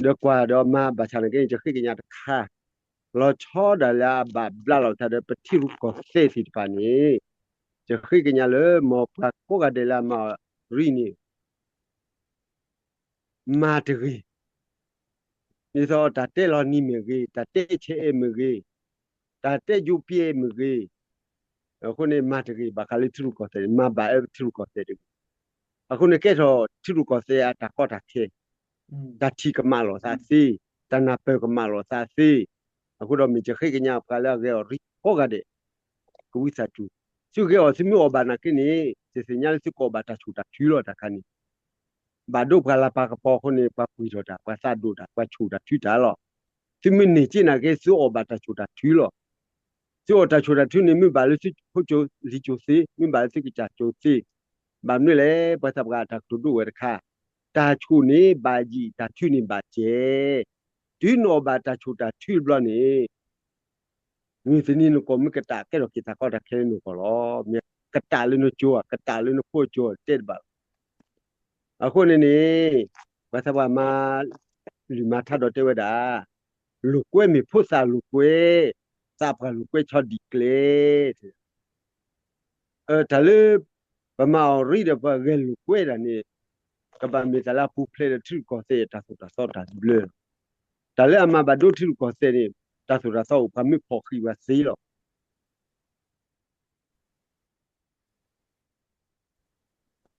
ဒီးကွၢ်ဒီးမၤဘၣ်ဆၣ်နာ်က့ ယဃ့ကညးတခါ, လီၤဆီဒၣ်လၢအဘၣ်ဘျးလီၤပသးဒီး ပထံရူၢ်ကီၢ်သဲးသ့ၣ်တဖၣ်န့ၣ်, ယဃ့ကညးလၢ မ်ပှၤကိးဂၤဒဲးလၢအမၤအီၤရံန့ၣ် မၤတဂ့ၤ, ဒ်သိးတၢ်တဲလီၤနံၤမ့ၢ်ဂ့ၤ, တၢ်တဲဆဲးအဲၣ်မ့ၢ်ဂ့ၤ, တၢ်တဲယိပျဲမ့ၢ်ဂ့ၤ, အဃိန့ၣ် မၤတဂ့ၤ ဘၣ်ဃးလၢထံရူၢ်ကီၢ်သဲးန့ၣ် မၤဘၣ်အၢထံရူၢ်ကီၢ်သဲးတဂ့ၤ. အဃိန့ၣ် ကဲထီၣ်ထံရူၢ်ကီၢ်သဲးအတၢ်ကီတၢ်ခဲ, တၢ်ထံၣ်ကမၣ်လိာ်သးသ့, တၢ်နၢ်ပၢၢ်ကမၣ်လိာ်သးသ့, အဃိဒီးမ့ၢ်ယဃ့ကညးပှၤလၢအဂဲၤအီၤရံကိးဂၤဒဲး, ကဝံသးစူၤ, သုဂဲၤအီၤသုမ့ၢ်အီၣ်ဘၣ်နာ်က့န့ၣ် တသ့ၣ်ညါလၢသုကအီၣ်ဘၣ်တၢ်ဆိၣ်တၢ်ထုလီၤတၢ်ခါန့ၣ် ဘၣ်ဒိပှၤလၤပာ်ကပီၤအဃိန့ၣ် ပှၤပှ့ၤထီၣ်တၢ် ပှၤသးဒိၣ်တၢ် ပှၤဆိၣ်တၢ်ထုတၢ်လီၤ. သုမ့ၢ်န့ၢ်က့နာ်က့ သုအီၣ်ဘၣ်တၢ်ဆိၣ်တၢ်ထုလီၤ. သုအီၣ်တၢ်ဆိၣ်တၢ်ထုန့ၣ် မ့ၢ်ဘၣ်လၢသုဖိကၠိလံၤကၠိသ့, မ့ၢ်ဘၣ်လၢသုကစၢ်ကၠိသ့, ဘၣ်မနုၤလဲၣ် ပှၤသးပှၢ်အတၢ်ကတိၤဒိၣ်ဝဲတခါ, တၢ်ဆိၣ်န့ၣ်ဘၣ်ယံာ် တၢ်ထုန့ၣ်ဘၣ်စဲး, တုၤနအီၣ်ဘၣ်တၢ်ဆိၣ်တၢ်ထုတဘျီန့ၣ် မုၢ်တနံၤနကိးမုၢ်ကတၢၢ်ကဲထီၣ်က့ၤတၢ်ကီတၢ်ခဲလၢနဂီၢ်လီၤ. မ့ၢ်ကတၢၢ်လၢနကၠိဧါ, ကတၢၢ်လၢနဖိကၠိဧါ တဲတဘၣ်လီၤ. အဃိန့ၣ်န့ၣ် ပှၤသးပှၢ်မၤ လုၢ်မၤထါဒီးတဲဝဲဒၣ်, လိာ်ကွဲမ့ၢ်ဖိသၣ်လိာ်ကွဲ, သးပှၢ်လိာ်ကွဲဆီဒံၣ်ကျဲ, တၢ်လၢ ပမၤအီၤရံဒီးပှၤဂဲၤလိာ်ကွဲတၢ်န့ၣ် ကဘၣ်မ့ၢ်တၢ်လၢအပူၤဖျဲးဒီးထံရူၢ်ကီၢ်သဲးတၢ်သိၣ်တၢ်သီတၢ်ဘျၢလီၤ. တၢ်လၢအမၤဘၣ်ဒိထံရူၢ်ကီၢ်သဲးန့ၣ် တၢ်သိၣ်တၢ်သီအိၣ် ပှၤမ့ၢ်ဖီၣ်ဃံးဝဲသ့လီၤ.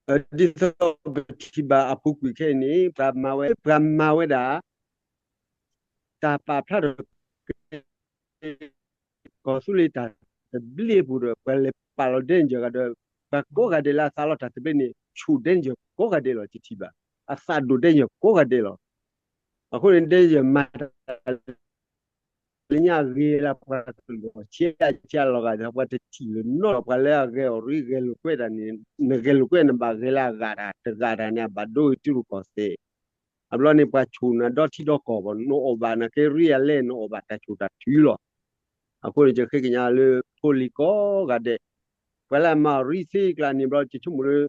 ဒ်သိးပထံၣ်ဘၣ်အပူၤကွံာ်ခဲအံၤန့ၣ် ပှၤမၤဝဲ ပှၤမၤဝဲဒၣ် တၢ်ပာ်ဖျါထီၣ်က့ၤ ကီၢ်သူလ့ၤတၢ်သဘျ့အပူၤဒီး ပှၤလဲၤပာ်လီၤ danger ဂၤဒီး ပှၤကိးဂၤဒဲးလၢအသးလီတၢ်သဘျ့န့ၣ် ဆိၣ် danger ကိးဂၤဒဲးလီၤ ယထံၣ်ဘၣ်. အသးဒိၣ် danger ကိးဂၤဒဲးလီၤ. အဃိန့ၣ် danger မၤတၢ် လၢညါအဂ့ၤလၢပှၤကလုာ်အဂီၢ် ဆံးဆံးလီၤဂာ်ဒီး ပှၤတထံၣ်လၢၤနီတဘျီ ပှၤလၢအဂဲၤအီၤရံ ဂဲၤလိာ်ကွဲတၢ်န့ၣ် နဂဲၤလိာ်ကွဲနဘၣ်ဂဲၤလၢအဂၤတၢ် တဂၤတၢ်န့ၣ် အဘၣ်ဒိထံရူၢ်ကီၢ်သဲး. အဘျီန့ၣ် ပှၤဆိၣ်နၤဒီထံဒီကီၢ်ဘၣ် နအီၣ်ဘၣ်နာ်က့ရံအလဲၣ် နအီၣ်ဘၣ်တၢ်ဆိၣ်တၢ်ထုလီၤ. အဃိန့ၣ် ယဃ့ကညးလၢဖိလံၤကိးဂၤဒဲး ပှၤလၢအမၤအီၤရံသ့ကျါန့ၣ်ဘျီ ယဆိကမိၣ်လၢ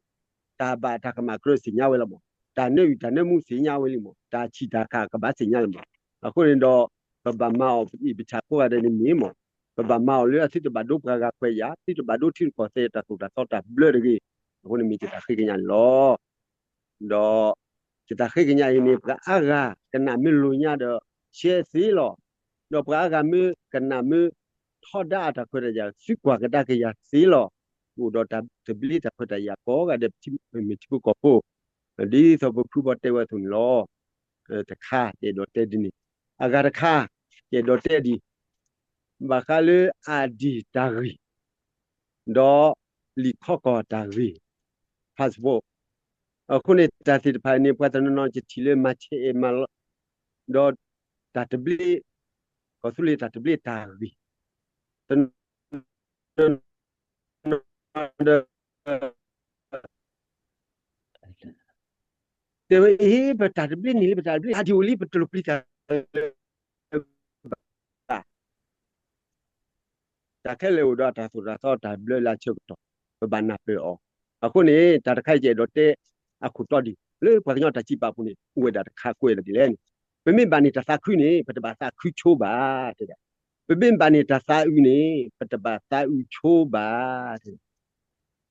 တၢ်ဘၣ်တၢ်ကမၣ်ကြၢးသ့ၣ်ညါဝဲလီၤမး, တၢ်နၢအုၣ်တၢ်နၢမူသ့ၣ်ညါဝဲလံမး, တၢ်ဆံၣ်တၢ်ခးကဘၣ်သ့ၣ်ညါလံမး. အဃိန့ၣ်ဒီး ပဘၣ်မၤအီၤပအံၣ်ပဆၣ်ကိးဂၤဒဲးန့ၣ်မ့ၢ်မး, ပဘၣ်မၤအီၤလၢအသုတဘၣ်ဒိပှၤဂၤခွဲးယာ်, သုတဘၣ်ဒိထံရူၢ်ကီၢ်သဲးတၢ်သိၣ်တၢ်သီတၢ်ဘျၢတဂ့ၤ. အဃိန့ၣ်မ့ၢ်ယတၢ်ဃ့ကညးန့ၣ်လီၤ. ဒီးယတၢ်ဃ့ကညးအံၤန့ၣ် ပှၤအါဂၤကနၣ်မ့ၢ်လိာ်ညါဒီး share သ့လီၤ. ဒီးပှၤအါဂၤမ့ၢ်ကနၣ်မ့ၢ်ထီဒါအတၢ်ခွဲးတၢ်ယာ် သုကွၢ်ကဒါက့ၤယၤသ့လီၤ. အိၣ်ဒီးတၢ်သဘျ့တၢ်ခွဲးတၢ်ယာ်ကိးဂၤဒဲး ပထံမ့ၢ်ထံဖိကီၢ်ဖိ ဒ်သိးပဖုဘီတဲဝဲအသိးန့ၣ်လီၤ. တခါ ယအဲၣ်ဒိးတဲဒ်န့ၣ်, အဂၤတခါ ယအဲၣ်ဒိးတဲဒ် ဘၣ်ဃးလၢ ID တၢ်ဂ့ၢ် ဒီးလံာ်ခီကီၢ်တၢ်ဂ့ၢ် passport. အဃိန့ၣ် တၢ်သ့ၣ်တဖၣ်န့ၣ် ပှၤတနီၤနီၤ ယထံၣ်လၢမၤဆဲးအဲၣ်မၤလီၤ ဒီးတၢ်သဘျ့ ကီၢ်သူလ့ၤတၢ်သဘျ့တၢ်ဂ့ၢ် တနီၤနီၤဒီး တဲဝဲ အ့ ပတၢ်သဘျ့န့ၣ်လၢ ပတၢ်သဘျ့ ID အိၣ်လံ ပတလိၣ်ပျံၤတၢ်လၢၤဘၣ်. တၢ်ခဲလၢာ်အိၣ်ဒီးတၢ်သိၣ်တၢ်သီတၢ်ဘျၢလၢအဆၢကတီၢ် ပဘၣ်နၢ်ပၢၢ်အီၤ. အဃိန့ၣ် တၢ်တခါအံၤ ယအဲၣ်ဒိးတဲအခိၣ်တီဒ် လၢပှၤကညီတၢ်စံးပာ်ပူၤန့ၣ် အိၣ်ဝဲဒၣ်တခါကွဲးလီၤဒ်လဲၣ်န့ၣ်, ပမ့ၢ်ဘၣ်န့ၢ်တၢ်သးခုန့ၣ် ပတဘၣ်သးခုဆိဘၣ် တဲဒၣ်. ပမ့ၢ်ဘၣ်န့ၢ်တၢ်သးအုးန့ၣ် ပတဘၣ်သးအုးဆိဘၣ် တဲဒၣ်.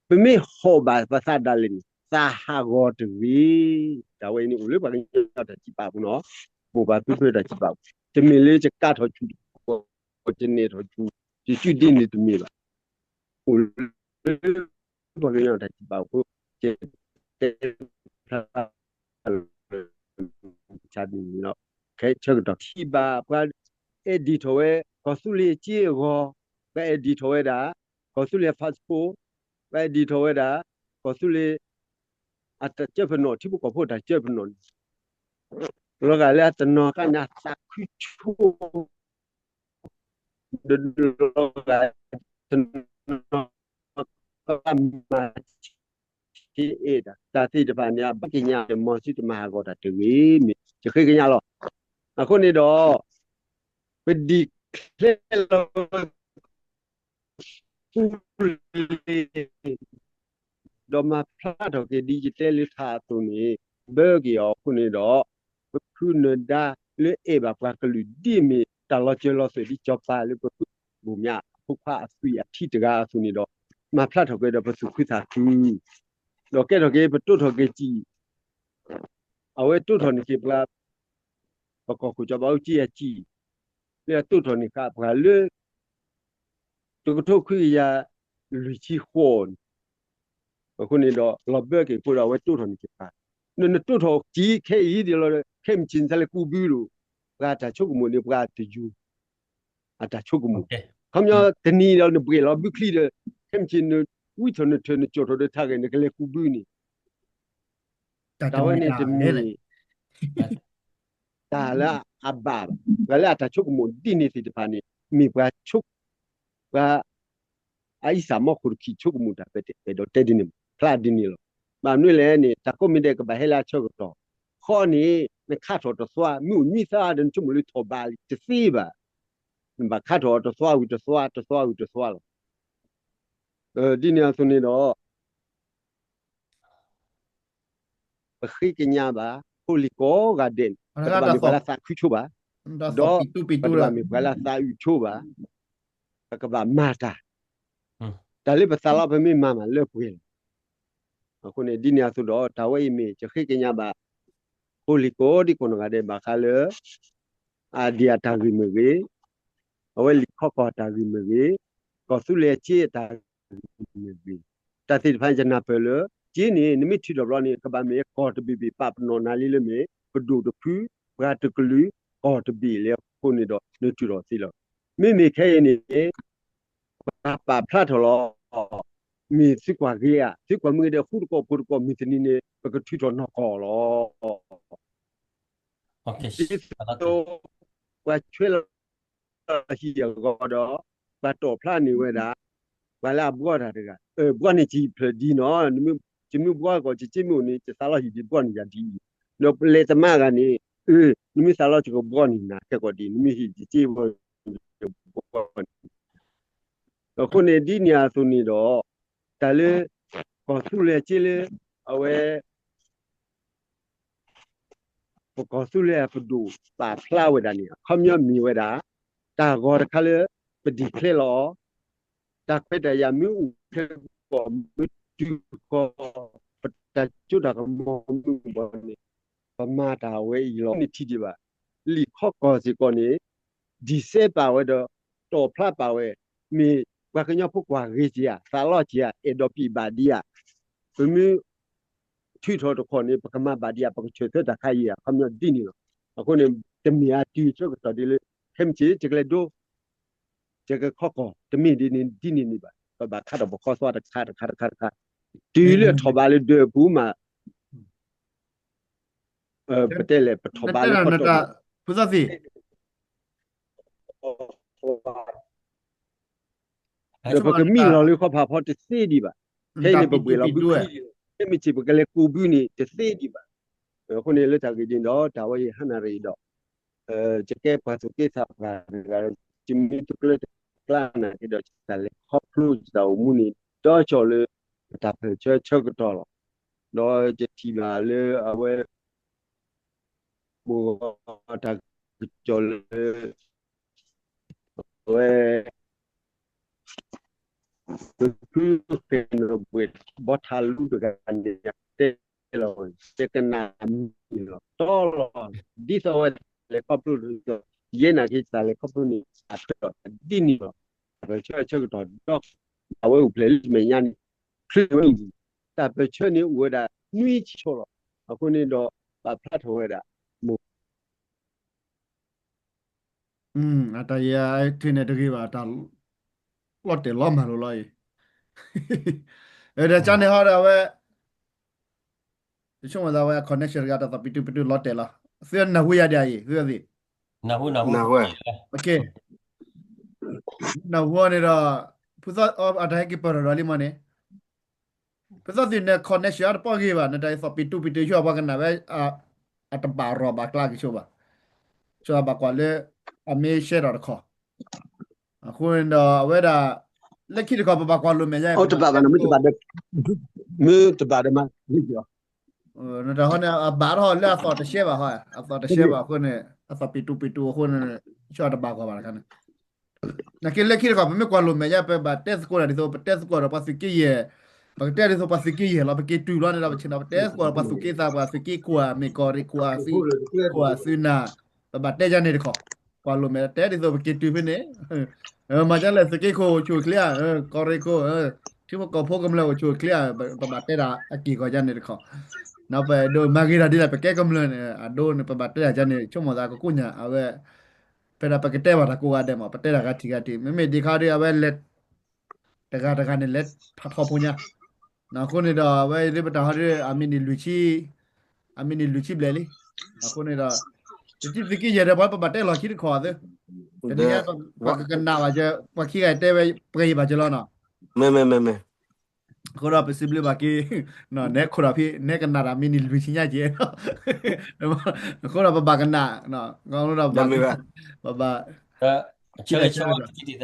ပမ့ၢ်ဟီၣ်ဘၣ်ပသးဒၣ်လဲာ်န့ၣ် သးဟးဂီၤတဂ့ၤ. တၢ်ဝဲအံၤန့ၣ် အိၣ်လၢပှၤကညီတၢ်စံးပာ်ပူၤနီၤ, ဘိးဘၣ်ဖုဖုတၢ်စံးပာ်ပူၤ, တမ့ၢ်လၢယကါထီၣ်ဆူၣ် ယနဲၣ်ထီၣ်ဆူၣ် ယစုဒ်န့ၣ်တမ့ၢ်ဘၣ်. အိၣ်လၢပှၤကညီတၢ်စံးပာ်ပူၤ ယတဲဖျါ ဆၢကတီၢ်ထံၣ်ဘၣ်ပှၤ edit ထီၣ်ဝဲ ကီၢ်သူလ့ၤအစ့အဂီၤ, ပှၤ edit ထီၣ်ဝဲဒၣ် ကီၢ်သူလ့ၤ passport, ပှၤ edit ထီၣ်ဝဲဒၣ် ကီၢ်သူလ့ၤ အတၢ်ကၢပနီၣ် ထံဖိကီၢ်ဖိတၢ်ကၢပနီၣ်န့ၣ် လီၤဂာ်လၢအတနီၤကျါန့ၣ် အသးခုဆိ ဒီးလီၤဂာ်တနီၤကျါ မၤဆဲးအဲၣ်တၢ် တၢ်သ့ၣ်တဖၣ်န့ၣ် အဘၣ်ကညး မ်သုတမၤဟးဂီၤတၢ်တဂ့ၤ မ့ၢ်ယဃ့ကညးလီၤ. အဃိန့ၣ်ဒီး ပ declare လီၤ ဒီးမၤဖျါထီၣ်က့ၤ ဒ်ယတဲလၢထးအသိးန့ၣ် ဘၢက့ၤအီၤအဃိန့ၣ်ဒီး ပဖုနၢၤဒါလၢအဲၣ်ဘၣ်ပှၤကလုာ်ဒ်အမ့ၢ်တၢ်လီၤစၢၤလီၤသွဲၣ်ဒ်စီၤပၤလၢပဖုဘိၣ်မၠးအဖိခွါအသွံၣ်အထံတဂၤအသိးန့ၣ်ဒီး မၤဖျါထီၣ်က့ၤဒီးပသူၣ်ခုသးခု ဒီးကဲထီၣ်က့ၤ ပတိၣ်ထီၣ်က့ၤစံၣ် အဝဲတိၣ်ထီၣ်န့ၢ်က့ၤပှၤ ပကီၢ်ခိၣ်စီၤဘးအူကၠံအစံၣ် လၢအတိၣ်ထီၣ်န့ၢ်ဃာ်ပှၤလၢ တကထိခွံကယၤလွံၢ်ဆံဃိးန့ၣ်, အဃိန့ၣ်ဒီး လီၤဘၢက့ၤအဃိဒီး အဝဲတိၢ်ထီၣ်န့ၢ်က့ၤပှၤ, နတိၢ်ထီၣ်က့ၤခဲအံၤဒ်လီၤ, ခဲမုၢ်ဆ့ၣ်နတၢ်လဲၤကူးဘုဧါ, ပှၤတၢ်ဆိကမိၣ်န့ၣ် ပှၤတယူၤ, အတၢ်ဆိကမိၣ်, ခီပညီတနံၤဒီးနဘှ့ၣ်လီၤဘုချံဒီး ခဲမုၢ်ဆ့ၣ်နဝံထီၣ်နထၢၣ်နကၠီၣ်ထီၣ်ဒီးထးဂဲၤ နကလဲၤကူးဘုန့ၣ် တၢ်ဝဲန့ၣ်တမ့ၢ် တၢ်လၢအဘၣ်ဘၣ်. ပှၤလၢအတၢ်ဆိကမိၣ်ဒ်န့ၣ်သ့ၣ်တဖၣ်န့ၣ် မ့ၢ်ပှၤဆိ, ပှၤ အအံသၣ်မီခိၣ်တခီၣ်ဆိကမိၣ်တၢ် ပအဲၣ်ဒိးတဲဒ်န့ၣ်မး ဖျါဒ်န့ၣ်လီၤ. ဘၣ်မနုၤလဲၣ်န့ၣ် တၢ်ကိးမံၤဒဲးကဘၣ်ဟဲလၢအဆၢကတီၢ်, ဃီန့ၣ် နခးထီၣ်တသွါ မ့ၢ်အိၣ်နွံသါဒီး နဆိကမိၣ်လၢထီၣ်ဘးလံ တသ့ဘၣ်. နဘၣ်ခးထီၣ်တသွါဝံၤတသွါ တသွါဝံၤတသွါလီၤ. ဒ်န့ၣ်အသိးန့ၣ်ဒီး ပဃ့ကညးဘၣ် ဖိလံၤကိးဂၤဒဲးန့ၣ် ပတဘၣ်မ့ၢ်ပှၤလၢသးခုဆိဘၣ်, ဒီးပတဘၣ်မ့ၢ်ပှၤလၢသးအုးဆိဘၣ်, ပကဘၣ်မၤတၢ်, တၢ်လၢပသးလီပမ့ၢ်မၤမးလၢပှဲၤလီၤ. အဃိန့ၣ် ဒ်န့ၣ်အသိးဒီး တၢ်ဝဲအံၤမ့ၢ် ယဃ့ကညးဘၣ် ဖိလံၤကိးဒံကိးနီၢ်ဂၤဒဲးဘၣ်ဃးလၢ အဒံၣ်အတၢ်ဂ့ၢ်မ့ၢ်ဂ့ၤ, အဝဲလံာ်ခီကီၢ်အတၢ်ဂ့ၢ်မ့ၢ်ဂ့ၤ, ကီၢ်သူလ့ၤအစ့အတၢ်ဂ့ၢ်မ့ၢ်ဂ့ၤ, တၢ်သ့ၣ်တဖၣ်ယနၢ်ပၢၢ်လၢ စ့န့ၣ် နမ့ၢ်ထုးထီၣ်ဘျီန့ၣ် ကဘၣ်မ့ၢ်ကီၢ်တဘ့ၣ်ဘ့ၣ် ပာ်ပနီၣ်နၤလံလၢမ့ၢ် ပဒိၣ်တဖု ပှၤတကလုာ် ကီၢ်တဘ့ၣ်လၢအဃိန့ၣ်ဒီး နထုးထီၣ်သ့လီၤ. မ့မ့ၢ်ခဲအံၤန့ၣ် ပှၤပာ်ဖျါထီၣ်လီၤ. မ့ၢ်သုကွၢ်ဂ့ၤဧါ, သုကွၢ်မ့ၢ်ဂ့ၤဒီး ဃူတကီၢ်ဖိးတကီၢ် မုၢ်တနံၤန့ၣ် ပကထုးထီၣ်နီၢ်ကီၢ်လီၤ. ဒ်သိး ပှၤဆွဲလီၤဟံၣ်အဂီၢ်ဒီး ပှၤတီၣ်ဖျါန့ၢ်ဝဲဒၣ် ပှၤလၢအဘှီတၢ်တဂၤ, ဘှီန့ၢ်က့ၤဖျၢၣ်ဒ်နီၢ်, ယမ့ၢ်ဘှီကီး ယစ့မ့ၢ်အိၣ်န့ၣ် ယသးလီဟံၣ်ဒ်ဘှီန့ၢ်ယၤဒ်အံၤ, ဒီးပလဲၤတမါဂၤန့ၣ် အၢ နမ့ၢ်သးလီယကဘှီန့ၢ်နၤခဲကိာ်ဒ် နမ့ၢ်ဟ့ၣ်ယစ့ဘှီ အဃိန့ၣ် ဒ်န့ၣ်အသိးန့ၣ်ဒီး တၢ်လၢ ကီၢ်သူလ့ၤစ့လၢ အဝဲ ပကီၢ်သူလ့ၤအပဒိၣ်ပာ်ဖျါဝဲဒၣ်န့ၣ် အခီပညီမ့ၢ်ဝဲဒၣ် တၢ်ဂီၤတခါလၢ ပ declare လီၤအီၤ, တၢ်ခွဲးတၢ်ယာ်မ့ၢ်အိၣ်ခဲကိာ် မ့ၢ်တုၤဃီၤ ပတၢ်စိတၢ်ကမီၤမ့ၢ်အိၣ်ဘၣ်န့ၣ် ပမၤတၢ်ဝဲအံၤလီၤ. န့ၣ်ထံၣ်ဒံးဘၣ် လံာ်ခီကီၢ်စ့ၢ်ကီးန့ၣ် ဒံၣ်စဲပာ်ဝဲဒီး တီၣ်ဖျါပာ်ဝဲ, မ့ၢ်ပှၤကညီဖိကွၢ်ဂ့ၤက့ၤဧါ, သးလီက့ၤဧါ, အဲၣ်ဒိးပံာ်ဘၣ်ဒံးဧါ, ပမ့ၢ်ထုးထီၣ်တခီန့ၣ် ပကမၤဘၣ်ဒံးဧါ, ပကဆၢထၢၣ်တၢ်ခါအံၤဧါ, အခီပညီဒ်န့ၣ်လီၤ. အဃိန့ၣ် တမ့ၢ်အတုၤဆၢကတီၢ်ဒ်လၢ ခဲမုၢ်ဆ့ၣ် ယကလဲၤဒိ ယကခီကီၢ် တမ့ၢ်ဒ်န့ၣ်ဒ်န့ၣ်န့ၣ်ဘၣ်, ပဘၣ်ခးထီၣ်ပခီသွါတခါတခါတခါတခါ, တုၤလၢထီၣ်ဘးလၢဒၢးအပူၤမး ပတဲလဲၣ် ပထီၣ်ဘးလၢခီတီၢ်ပူၤ ဖုသီသံၣ် ဒီးပကမံလီၤလၢခီဖးဖီတသ့ဒံးဘၣ်. ဖဲအံၤန့ၣ် ပဘှ့ၣ်လီၤဘုချံ, ဖဲမုၢ်ဆ့ၣ်ပကလဲၤကူးဘုန့ၣ် တသ့ဒံးဘၣ်. အဃိန့ၣ်လၢတၢ်ဂ့ၢ်ဒ်န့ၣ်ဒီး တၢ်ဝဲအံၤဟါနၣ်ရံၣ်ဒီး ယကဲပှၤသူၣ်က့သးပှၢ်တဂၤဒီး ယမ့ၢ်တကျၢတကျါနာ်က့ဒီး ယတၢ်လဲၤခီဖျိယတၢ်အိၣ်မူန့ၣ် ဒီးကၠီၣ်လၢ ပတၢ်ပၢၢ်ဆၢဆၢကတီၢ်လီၤ. ဒီးယထံၣ်ဘၣ်လၢအဝဲ ပဂီၢ်တၢ်ကစီၣ်လၢ အဝဲ ပဖုဃဲၤနီၣ်ဘှဲၣ်ဘီထးလူတဂၤန့ၣ် တဲလီၤ ယကနၣ်မ့ၢ်လီၤတီလီၤ. ဒ်သိးဝဲလဲၤခီဖျိဒီး ယဲနာ်က့တၢ်လဲၤခီဖျိန့ၣ် အထွဲဒီးဒ်န့ၣ်လီၤ. တၢ်ပၢၢ်ဆၢဆၢကတီၢ်ဒီး အဝဲအိၣ်ဖျဲၣ်လၢတမဲာ်ညါန့ၣ် ချုးဝဲအံၤ တၢ်ပၢၢ်ဆၢန့ၣ်အိၣ်ဝဲဒၣ်နွံဆံလီၤ. အဃိန့ၣ်ဒီး ပာ်ဖျါထီၣ်ဝဲဒၣ် မိၢ် အတၢ်ယဲၢ်ထံၣ်န့ၣ်တဂ့ၤဘၣ် တၢ်လီၤတဲာ်လီၤမၢ်လိာ်လီၤအံၤ, ဒီးကန့ၣ်ဟီဒီးအဝဲ ယဆိကမိၣ်သးဝဲ အ connection တဂၤ တၢ်သီၣ်ပံးတုပတုလီၤတဲာ်လီၤ. သုနၢ်ဟူယၤဒ်အံၤ သုသ့ၣ် နၢ်ဟူ နၢ်ဟူန့ၣ်ဒီး ဖုသီၣ်အတၢ်ဟဲက့ၤပၢၢ်ထီၣ်ဒီးလံမ့ၢ်န့ၣ် ဖုသီၣ်သ့ၣ်န့ၣ် connection အတပီၢ်ဂ့ၤဘၣ် နတၢ်သီၣ်ပံးတုပတု ဆိပှၤကနၣ်ဝဲ အတဘၣ်ရီၣ်ဘၣ်ကျါက့ၤဆိဘၣ်, ဆိဘၣ်ကွၢ်လၢ အမ့ၢ်ရှဲထီၣ်တခီ, အဃိန့ၣ်ဒီးအဝဲဒၣ် လၢခံတခီ ပဘၣ်ကွၢ်လိာ်မဲာ်ယါ အိၣ်တဘၣ်ဘၣ် နမ့ၢ်တဘၣ်ဒီး မ့ၢ်တဘၣ်ဒီးမၤ နတၢ်ဟီန့ၣ် အဘၣ်ထီၣ်လၢအသီၣ်တရှဲဘၣ်ဟီ, အသီၣ်တရှဲဘၣ်အဃိန့ၣ် အသီၣ်ပံးတုပတုအဃိန့ၣ် ဆိတဘၣ်ကွၢ်ဘၣ်တခါန့ၣ် နာ်က့လၢခံတခီ ပမ့ၢ်ကွၢ်လိာ်မဲာ်ယါ ပဘၣ်တဲသကိးတၢ်ဒ်သိး ပတဲသကိးဒီးပှၤသုးက့ယဲၢ်, ပကတဲဒ်သိးပှၤသုးက့ယဲၢ်လီၤ. ပက့ၤတုၤလီၤန့ၣ်ဒီး ပဆ့ၣ်နီၤ ပတဲသကိးဒီးပှၤသုးက့သး ပှၤသုးက့ခိၣ်ဧါ မ့ၢ်ကီၢ်ရ့ၣ်ခိၣ်ဧါ သုးခိၣ်ဧါ သုးနၢ်, ပဘၣ်တဲယါန့ၣ်တခီ, ပှၤလိၣ်မဲာ်တဲဒ်သိးပက့ၤတုၤဖဲန့ၣ်, မၤဒ်လဲၣ် သုးက့ခိၣ်အိၣ်ဆူၣ်အိၣ်ချ့ဧါ, ကီၢ်ရ့ၣ်ခိၣ်, ထံဖိကီၢ်ဖိကမျၢၢ်အိၣ်ဆူၣ်အိၣ်ချ့ဧါ, ပဘၣ်တဲတၢ်အက့ၢ်အဂီၤယါန့ၣ်တခီ, ဒီးပအဲၣ်ဒိးမၤဂ့ၤတၢ်ဒ်လဲၣ် ပကဲကမျၢၢ်န့ၣ် အဒိန့ၣ် ပဘၣ်တဲတၢ်ယါန့ၣ် ဆိကမိၣ်သးကကိညၣ် အဝဲ ဖဲဒၣ်ပကတဲဘၣ်တၢ်ကိးဂၤဒဲးမး ပတဲတၢ်ဂၤထံၣ်ဂၤထံၣ် မ့မ့ၢ်ဒ်ခါဒီး အဝဲလဲၤ တဂၤတဂၤန့ၣ်လဲၤထီၣ်ထီဖိညါ, အဃိန့ၣ်ဒီး အဝဲသ့ၣ်ပတၢ်ဟီဒီး အမံးနံးလွံၢ်ဆံ, အမံးနံးလွံၢ်ဆံဘျဲၣ်လံ, အဃိန့ၣ်ဒီး တဆံသုးက့ယဲၢ်ဒီး ပှၤပဘၣ်တဲလီၢ်ခံတခီသု, တနံၤညါ ပှၤကကနၣ်ဘၣ်ကၢ ပှၤခံဂၤတဲဝဲပှဲၤယံၤဘၣ်ကၢလီၤနီၤ အဃိဒီးပစံးဘျုးဘၣ်က့ၤ, နဲခိၣ်ဒီးဖံ နဲကနၣ်တၢ်မံးနံးလွံၢ်ဆံညါက့ၤ, အဃိဒီးပဘၣ်ကနၣ်, ဒီး ပဘၣ်, အဃိဒီး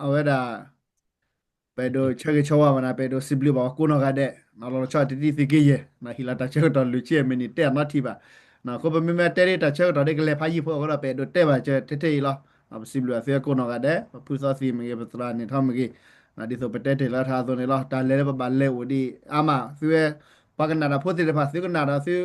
အဝဲဒၣ် ပအဲၣ်ဒိးဆၢဂ့ၤဆၢဝါဘၣ်နၤ ပအဲၣ်ဒိးစံးဘျုးဘၣ်ပှၤကိးနီၢ်ဂၤဒဲး, လီၤဆီတဆံသုးက့ယဲၢ် ဟ့ၣ်လီၤတၢ်ဆၢကတီၢ်လွံၢ်ဆံမံးနံးတဲအနီထံၣ်ဘၣ်, အဃိပမ့မ့ၢ်တဲဒ်တၢ်ဆၢကတီၢ်ဒ်ကလဲၤဖးယံာ်ဖိအဃိဒီး ပအဲၣ်ဒိးတဲဘၣ်ကၢထဲထဲအံၤလီၤ, ပစံးဘျုးအသုကိးနီၢ်ဂၤဒဲး ပဖုသီသံမ့ၢ်ဂ့ၤ ပသရၣ်န့ၣ်ထီၣ်မ့ၢ်ဂ့ၤ, ဒ်သိးပတဲတ့ၢ်လၢထါအသိးန့ၣ်လီၤ တၢ်လဲၤလၢပဘၣ်လဲၤအိၣ်ဒံးအါမး သုဝဲ ပှၤကနၣ်တၢ်ဖိသ့ၣ်တဖၣ် သုကနၣ်ဒီးသု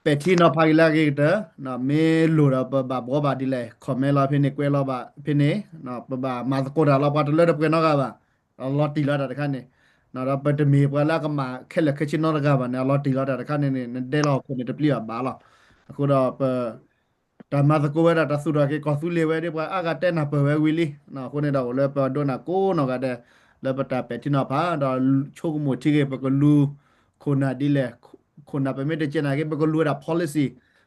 ပဲာ်ထံနီၤဖးက့ၤလၢအဂ့ၤကတၢၢ်, မ့ၢ်လိၣ်ဒီးပဘၣ်ဘှီဘၣ်ဒ်လဲၣ် comment လီၤဖဲန့ၣ် ကွဲးလီၤဘၣ်ဖဲန့ၣ်, ပဘၣ်မၤသကိးတၢ်လီၤ ပှၤတလၢတပှဲၤနီတဂၤဘၣ်, အလီၤတံၢ်လီၤတၢ်တခါန့ၣ်, ဒီးပတမ့ၢ်ပှၤလၢအကမၤခဲလၢာ်ခဲဆ့နီတဂၤဘၣ်န့ၣ် အလီၤတံၢ်လီၤတၢ်တခါန့ၣ်န့ၣ် နဒဲလီၤဟီၣ်ခိၣ်န့ၣ်တပျံၤဘၣ်ဘၣ်လီၤ, အဃိဒီးပ တၢ်မၤသကိးဝဲဒၣ်တၢ်သူၣ်ထီၣ်က့ၤကီၢ်သူလ့ၤဝဲဒၣ်ပှၤအါဂၤတဲနၢ်ပၢၢ်ဝဲဝံၤလံ, အဃိန့ၣ်ဒီးအိၣ်လၢပဒိကနၣ်ကိးနီၢ်ဂၤဒဲး လၢပတၢ်ပဲာ်ထံနီၤဖး ဒီးဆိကမိၣ်ထံဂ့ၤ ပကလူၤခိၣ်နၢ်ဒ်လဲၣ်, ခိၣ်နၢ်ပမ့ၢ်တကဲနၢ်က့ၤ ပကလူၤဝဲဒၣ် policy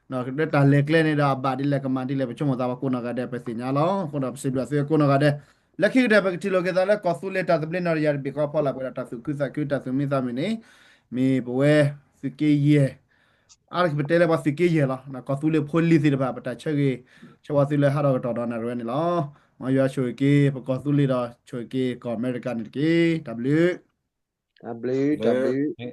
လၢတၢ်လဲၤကျဲန့ၣ်ဒီးအဘၣ်ဒ်လဲၣ်ကမၤဒ်လဲၣ် ပဆိကမိၣ်သးပှၤကိးနီၢ်ဂၤဒဲး ပသ့ၣ်ညါလီၤ, အဃိဒီးပစံးဘျုးသုကိးနီၢ်ဂၤဒဲး, လၢခံကတၢၢ်ပကထံၣ်လိာ်က့ၤသးလၢကီၢ်သူလ့ၤတၢ်သဘျ့နီၣ်တယၢ်တဘ့ၣ်ဃီဖီလာ်ပှဲၤဒီးတၢ်သူၣ်ခုသးခုတၢ်သူၣ်မံသးမုာ်န့ၣ်, မ့ၢ်ပဝဲသုးက့ယဲၢ် အါတက့ၢ်ပတဲလၢပှၤသုးက့ယဲၢ်လီၤ, ကီၢ်သူလ့ၤဖိလံၤသ့ၣ်တဖၣ် ပတၢ်ဆၢဂ့ၤဆၢဝါသုလၢဟးထီၣ်ကတီၢ်ဒီးနၣ်ရံၣ်ဝဲန့ၣ်လီၤ, မ်ယွၤဆိၣ်ဂ့ၤက့ၤ ပကီၢ်သူလ့ၤဒီးဆိၣ်ဂ့ၤက့ၤကီၢ်အမဲရကၤန့ၣ်တက့ၢ်, တၢ်ဘျုး, တၢ်ဘျုး, တၢ်ဘျုး